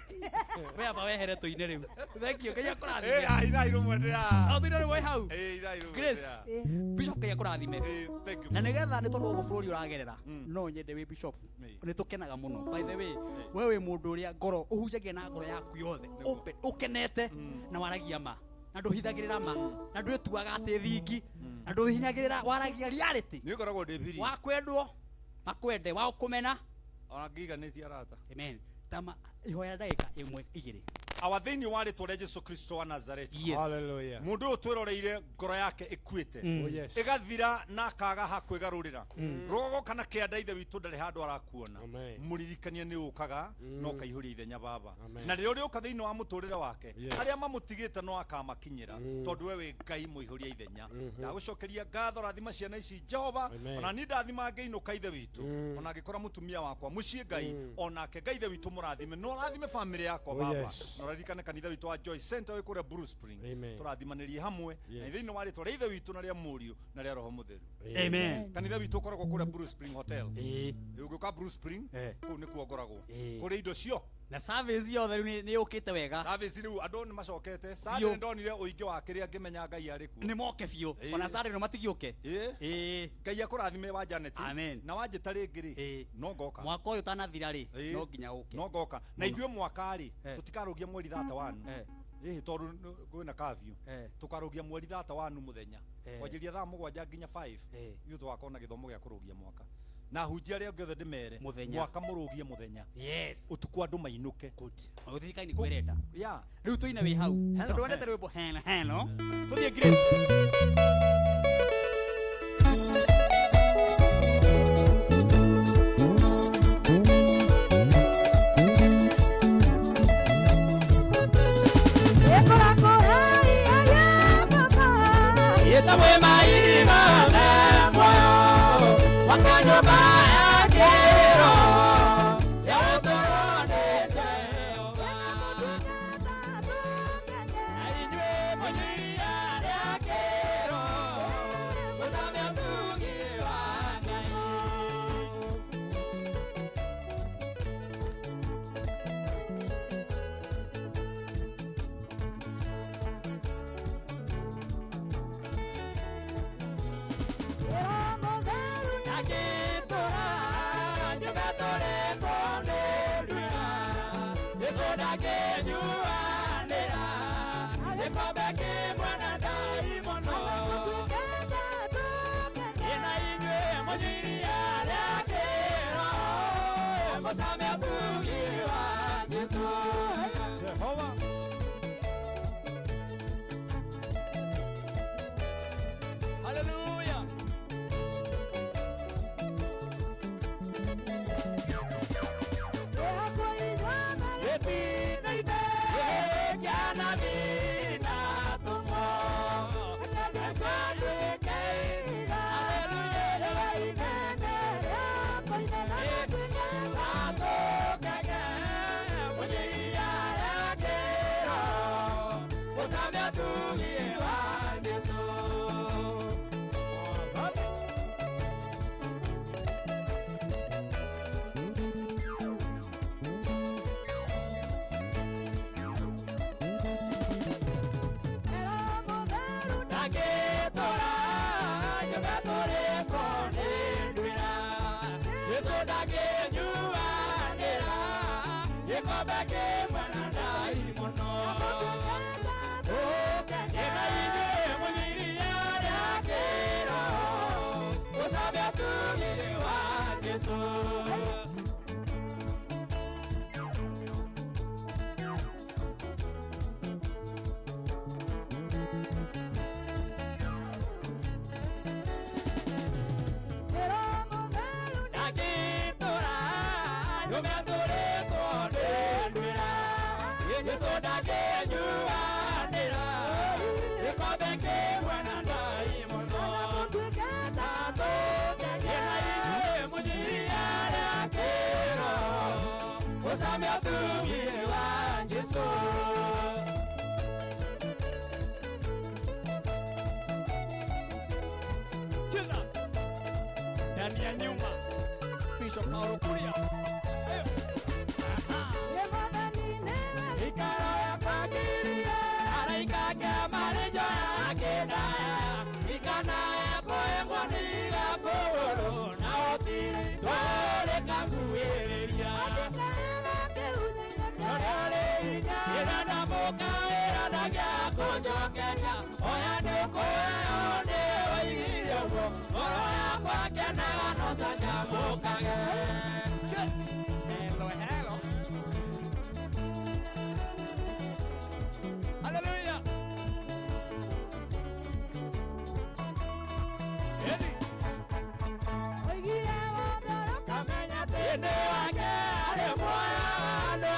We amba wehere tũine rĩu. Thank you Kenya Ĩ, kũrathime. ah, irai rũmwe ndĩra. O tũine rĩu wĩ hau. Ĩ, irai rũmwe Grace. ndĩra. Bishop Kenya kũrathime. Ĩ, thank you. Na nĩgetha nĩ tondũ ũguo bũrũri ũragerera Mm. no nyende wĩ bishop Ĩ. nĩ tũkenaga mũno by the way we wĩ mũndũ ũrĩa ngoro ũhunjagia na ngoro yaku yothe Nĩguo. open ũkenete na waragia ma na ndũhithagĩrĩra ma na ndwĩtuaga atĩ thingi na ndũhinyagĩrĩra waragia reality Nĩ ngoragwo ndĩ biri. wa kwendwo makwende wa kũmena Ona ngĩiganĩtie arata. amen tama ihoya ndagĩka ĩmwe igĩrĩ. Awa thĩinĩ wa rĩtwa rĩa Jesu Kristo wa Nazareti. Yes. Hallelujah. Mũndũ ũyũ twĩroreire ngoro yake ĩkuĩte. Oh yes. Ĩgathira na akaga ha kwĩgarũrĩra. Rũgongo kana kĩanda ithe witũ ndarĩ handũ arakuona. Amen. Mũririkanie nĩ ũkaga na ũkaihũria ithenya baba. Amen. Na rĩrĩa ũrĩũka thĩinĩ wa mũtũrĩre wake, Yes. arĩa mamũtigĩte no akamakinyĩra tondũ we wĩ Ngai mũihũria ithenya. Ndagũcokeria ngatho, rathima ciana ici Jehova. Amen. Ona niĩ ndathima ngĩinũka ithe witũ, ona angĩkora mũtumia wakwa mũciĩ Ngai, onake Ngai ithe witũ mũrathime, na ũrathime famĩlĩ yakwa Oh, baba. yes. Na ũraririkane kanitha witũ wa Joy Center wĩ kũrĩa Blue Spring. Amen. Tũrathimanĩrie hamwe na Yes. thĩinĩ wa rĩtwa rĩa ithe witũ na rĩa mũriũ na rĩa Roho Mũtheru. Amen. Kanitha witũ ũkoragwo kũrĩa Blue Spring Hotel. Ĩĩ. Ũngĩũka Blue Spring, Eh. kũu nĩkuo ngoragwo. Ĩĩ. Kũrĩ indo cio Na service yothe rĩu nĩ yũkĩte wega. service rĩu andũ nĩ macokete. Biũ. Sunday nĩndonire ũingĩ wa kĩrĩa ngĩmenya Ngai arĩ kuo. Nĩ moke biũ. Ĩĩ. Ona Sunday no matigĩũke. Ĩĩ. Ĩĩ. Ngai akũrathime wa Janet. Amen. Na wanjĩta rĩngĩ rĩ, Ĩĩ. no ngoka. Mwaka ũyũ ũtanathira rĩ, Ĩĩ. no nginya ũke. No ngoka. Na ithuĩ mwaka rĩ, Eh. tũtikarũgia mweri 31. Eh. Ĩĩ tondũ kwĩna curfew. Eh. Tũkarũgia mweri 31 mũthenya. Eh. Kwanjĩrĩria thaa 7 nginya 5. Eh. Ithuĩ tũgakorwo na gĩthomo gĩa kũrũgia mwaka. Na hunjia arĩa angĩ othe ndĩmere, Mũthenya. mwaka mũrũgie mũthenya. Yes. Ũtukũ andũ mainũke. Good. Thirikari nĩ kwĩrenda. Yeah. Rĩu tũine wĩ hau. Hello. Tondũ wendete rwĩmbo hello hello. Tũthiĩ Grace. Hallelujah. Cheza ndani ya nyuma. Bishop Paulo Kuria. Ayo. Aha. Hello, hello. Ene wake arĩ muoyo andũ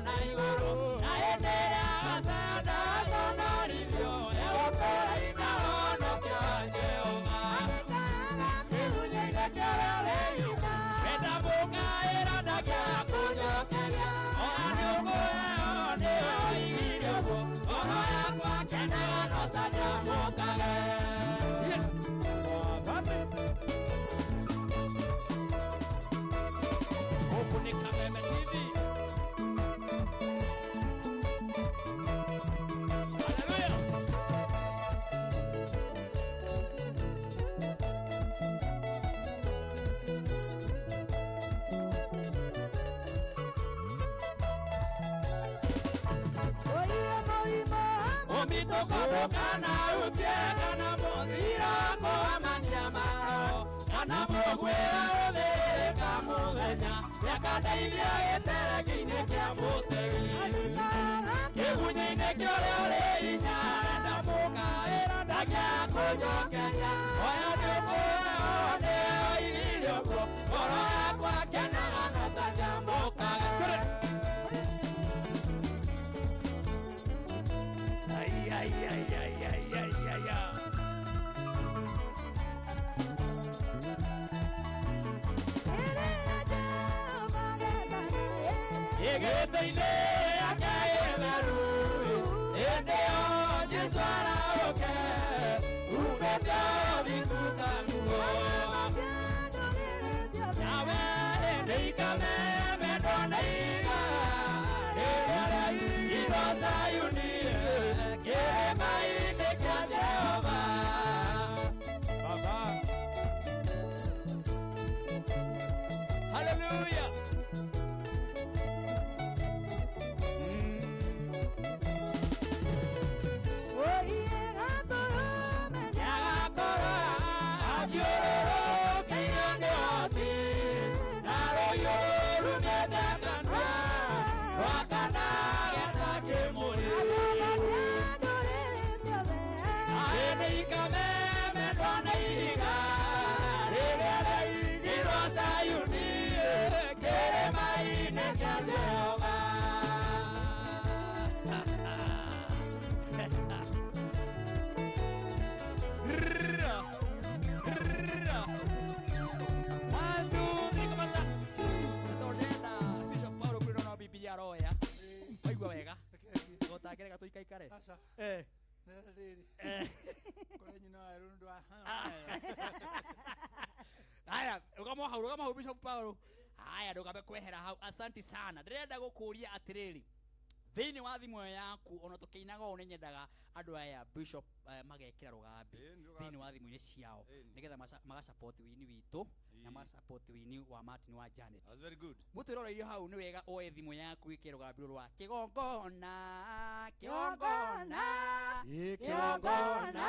na igũrũ na hĩndĩ ĩrĩa agacenda aconorithio egũtũũra ina ũhonokio wa Jehova. Aikaraga kĩgunyĩ-inĩ kĩa ũrĩa wĩ hinya. Wenda mũkaĩra ndangĩaga Kũnjokeria. Ona nĩũkũheo nĩwe oigire ũguo ngoro yakwa kenaga na ũcanjamũkage. Gũkũ nĩ Kameme TV. Hallelujah. Oiye mũrimũ Ũmitũkũndũkana utie kana mũthira kũhamania maro kana mũgwĩra ũthĩrĩka mũthenya gĩakandeithia gĩtereke-inĩ kĩa mũtegi Aikaraga kĩgunyĩ-inĩ kĩa ũrĩa ũrĩ hinya enda mũkaĩra ndangĩaga kũnjokeria oya nĩũkũheo nĩwe oigire ũguo ngoro yakwa kenaga na canjamũkaga. Ai, ai, ai, ai, ai, ai, ai, ai. ĩrĩa Jehova getana Gĩgĩtĩ-inĩ gĩake gĩtheru hĩndĩ ĩyo Jesũ arahũke umĩte ũthingu ta nguo ndũrĩrĩ ciothe. Nawe hĩndĩ ikamemendwo nĩ iga rĩrĩa rĩaigirwo Zayuni kĩrĩma-inĩ kĩa Jehova. Baba. Hallelujah. Oiye gatũrũme Nĩagakorwo athiũrũrũkĩirio nĩ hoti na rũhiũ rumĩte kanua rwakanaga ta kĩmũrĩ. Anyũmba cia ndũrĩrĩ ciothe. Hĩndĩ ikamemendwo nĩ ihiga rĩrĩa rĩaigirwo Zayuni kĩrĩma-inĩ kĩa Jehova. One, two, three, come on, Tondũ ndĩrenda Bishop Paul kwĩrwo no Bibilia aroya. Waigua wega? Gũtangĩrega tũikaikare. Aca. Eh. Nĩ rĩrĩ. Kũrĩ nyina wa Erũ ndwa. Haya, rũgama hau, rũgama hau Bishop Paul. Haya, ndũkambe kwehera hau. Asante sana. Ndĩrenda gũkũria atĩrĩrĩ. Thĩinĩ wa thimũ ĩyo yaku ona tũkĩinaga ũũ nĩ nyendaga andũ aya Bishop magekĩra rũgambi Ĩĩ, nĩ rũgambi. thĩinĩ wa thimũ-inĩ ciao Ĩĩ. nĩgetha magasupport wini witũ na Ĩĩ. magasupport wini wa Martin wa Janet. That's very good. Mũtwĩroreirio hau nĩ wega oe thimũ yaku wĩkĩre rũgambi rũrũ rwa kĩgongona kĩgongona Kĩgongona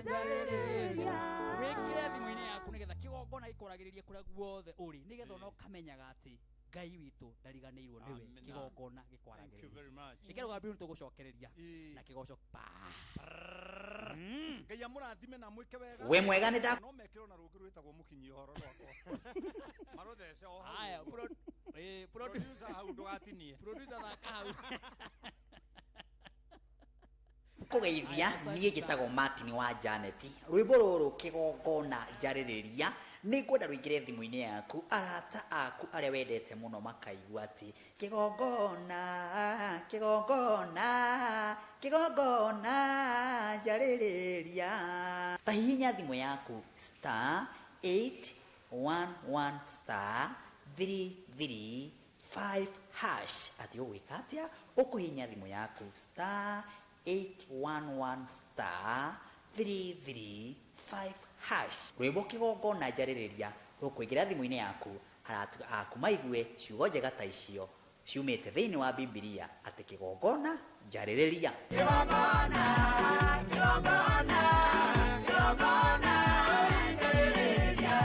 njarĩrĩria. wĩkĩre thimũ-inĩ yaku nĩgetha kĩgongona gĩkũragĩrĩrie kũrĩa guothe ũrĩ nĩgetha ona ũkamenyaga atĩ Ngai witũ ndariganĩirwo nĩwe Amina. kĩgongona Thank you gĩkwaragĩrĩria very much. ĩkĩra rũgambi rũrũ tũgũcokereria Ĩĩ. na kĩgoco pa Ngai amũrathime na amwĩke wega. We mwega nĩ nda No mekĩrwo na rũngĩ rwĩtagwo mũkinyi ũhoro rwakwa. Marũthece o hau. Haya, Producer hau ndũgatinie. producer thaka hau. Kũgeithia niĩ njĩtagwo Martin wa Janet rwĩmbo rũrũ kĩgongona njarĩrĩria nĩ ngwenda rũingĩre thimũ-inĩ yaku arata aku arĩa wendete mũno makaigua atĩ kĩgongona kĩgongona kĩgongona njarĩrĩria ta hihinya thimũ yaku star 811 star 335 hash atĩ ũgwĩka atĩa ũkũhihinya thimũ yaku star 811 star 335 hash rwĩmbo kĩgongona njarĩrĩria rũkũingĩra thimũ-inĩ yaku arata aku maigue ciugo njega ta icio ciumĩte thĩinĩ wa Bibilia atĩ kĩgongona njarĩrĩria Kĩgongona kĩgongona kĩgongona njarĩrĩria.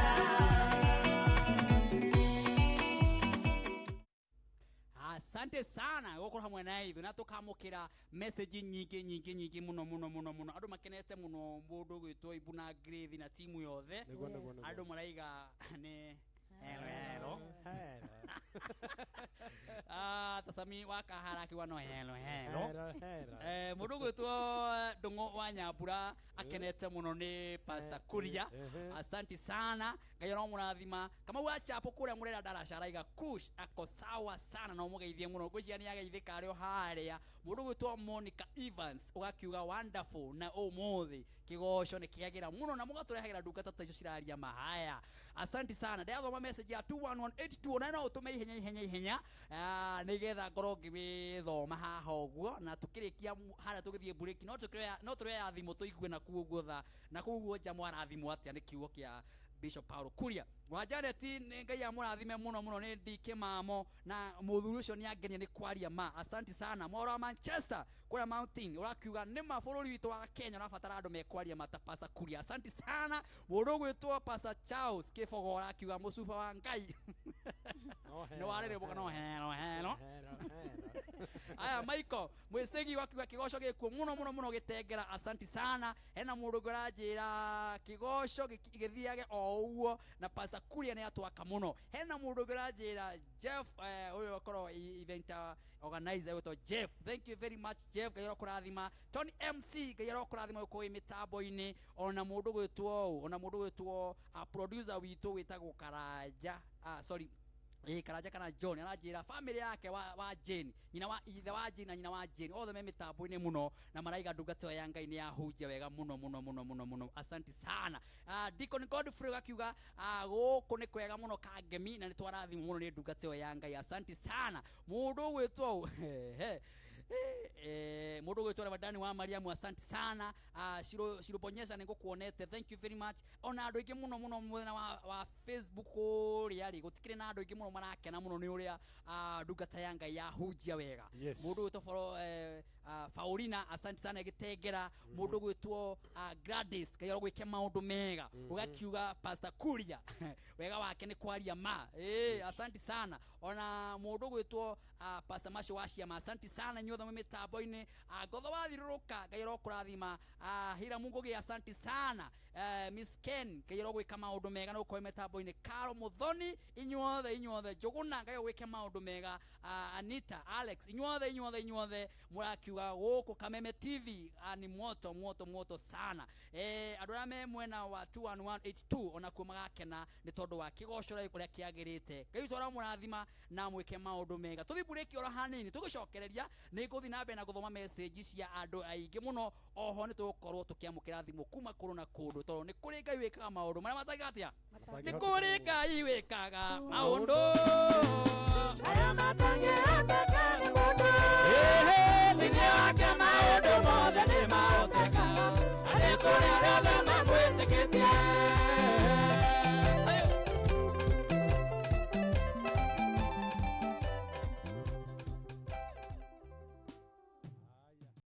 Asante sana gukorwo hamwe na ithuĩ na tũkamũkĩra message nyingĩ nyingĩ nyingĩ mũno mũno mũno mũno andũ makenete mũno mũndũ gwĩtwo Ibu na Grace na timu yothe Nĩguo, nĩguo, nĩguo. andũ maraiga nĩ Hero hero. Hero. Ah, tasami wa kahara akiuga no hero hero. Hero, hero. Eh, mũndũ ũgwĩtwo Ndũng'ũ wa Nyambura akenete mũno nĩ Pastor Kuria. Asante sana, Ngai aromũrathima. Kamau wa Chapo kũrĩa mũrera ndaraca araiga kush ako sawa sana na ũmũgeithie mũno. Ngwĩciria nĩ ageithĩka arĩ o harĩa. Mũndũ ũgwĩtwo Monica Evans ũgakiuga wonderful na ũmũthĩ kĩgoco nĩ kĩagĩra mũno na mũgatũrehagĩra ndungata ta icio ciraria mahaya. Asante sana. Ndĩrathoma message ya 21182 na no ũtũme ihenya ihenya ihenya, ah, nĩgetha ngorwo ngĩmĩthoma haha ũguo na tũkĩrĩkia harĩa tũgĩthiĩ break no tũkĩoya no tũrĩoya thimũ tũigue na kuo ũguo tha na kũu ũguo nja mwarathimwo atĩa nĩ kiugo kĩa Bishop Paul Kuria. Wa Janet nĩ Ngai amũrathime mũno mũno nĩ DK Mamo na mũthuri ũcio nĩ angenia nĩ kwaria ma. Asante sana. Mworo wa Manchester kũrĩa Mountain ũrakiuga nĩ ma bũrũri witũ wa Kenya ũrabatara andũ mekwaria ma ta Pastor Kuria. Asante sana. Mũndũ ũgwĩtwo Pastor Charles Kĩbogo ũrakiuga mũcuba wa Ngai. No Nĩ warĩrĩbũka no hero hero. Hero, hero. Aya Michael mwĩcigi wakiuga kĩgoco gĩkuo mũno mũno mũno gĩtengera. Asante sana. Hena mũndũ ũngĩ ũranjĩra kĩgoco gĩthiage o ũguo na Pastor Kuria nĩ atwaka mũno. Hena mũndũ ũngĩ ũranjĩra Jeff, ũyũ akorwo event organizer ũgwĩtwo Jeff. Thank you very much Jeff, Ngai arokũrathima. Tony MC Ngai arokũrathima ũkũĩ mĩtambo-inĩ. Ona mũndũ ũgwĩtwo ũũ, ona mũndũ ũgwĩtwo, producer witũ wĩtagwo Karanja, sorry, ĩ Karanja kana John aranjĩra family yake wa Jane, nyina wa ithe wa Jane na nyina wa Jane othe me mĩtambo-inĩ mũno na maraiga ndungata ĩyo ya Ngai nĩ yahunjia wega mũno mũno mũno mũno mũno. Asante sana. Deacon Godfrey gakiuga, gũkũ nĩ kwega mũno Kangemi na nĩ twarathimwo mũno nĩ ndungata ĩyo ya Ngai. Asante sana. Mũndũ ũgwĩtwo mũndũ ũgwĩtwo Rabadani wa Mariamu, asante sana. Shirobonyesa nĩ ngũkuonete, thank you very much. Ona andũ aingĩ mũno mũno mwena wa Facebook kũrĩa rĩ gũtikĩrĩ na andũ aingĩ mũno marakena mũno nĩ ũrĩa, ndungata ya Ngai yahunjia wega. Yes. Mũndũ ũgwĩtwo Faulina, asante sana gĩtengera. Mũndũ ũgwĩtwo, Gladys, Ngai arogwĩke maũndũ mega. Ũgakiuga Pastor Kuria wega wake nĩ kwaria ma. Asante sana. Ona mũndũ ũgwĩtwo, Pastor Macio wa Ciama, asante sana inyuothe mwĩ mĩtambo-inĩ. Ngotho wathirũrũka, Ngai arokũrathima. Hira Mungu, asante sana. Miss Ken, Ngai arogwĩka maũndũ mega na gũkorwo mĩtambo-inĩ. Caro Muthoni, inyuothe inyuothe. Njũgũna, Ngai agwĩke maũndũ mega. Anita, Alex, inyuothe inyuothe inyuothe mũrakiuga gũkũ Kameme TV, ni moto moto moto sana. Andũ arĩa me mwena wa 21182 onakuo magakena nĩ tondũ wa kĩgoco ũrĩa kĩagĩrĩte. Ngai witũ aramũrathima na mwĩke maũndũ mega. Tũthiĩ break oro hanini, tũgĩcokereria nĩ ngũthiĩ na mbere na gũthoma message cia andũ aingĩ mũno. Oho nĩ tũgũkorwo tũkĩamũkĩra thimũ kuma kũndũ na kũndũ tondũ nĩ kũrĩ Ngai wĩkaga maũndũ marĩa matangĩka atĩa? Nĩ kũrĩ Ngai wĩkaga maũndũ marĩa matangĩhoteka.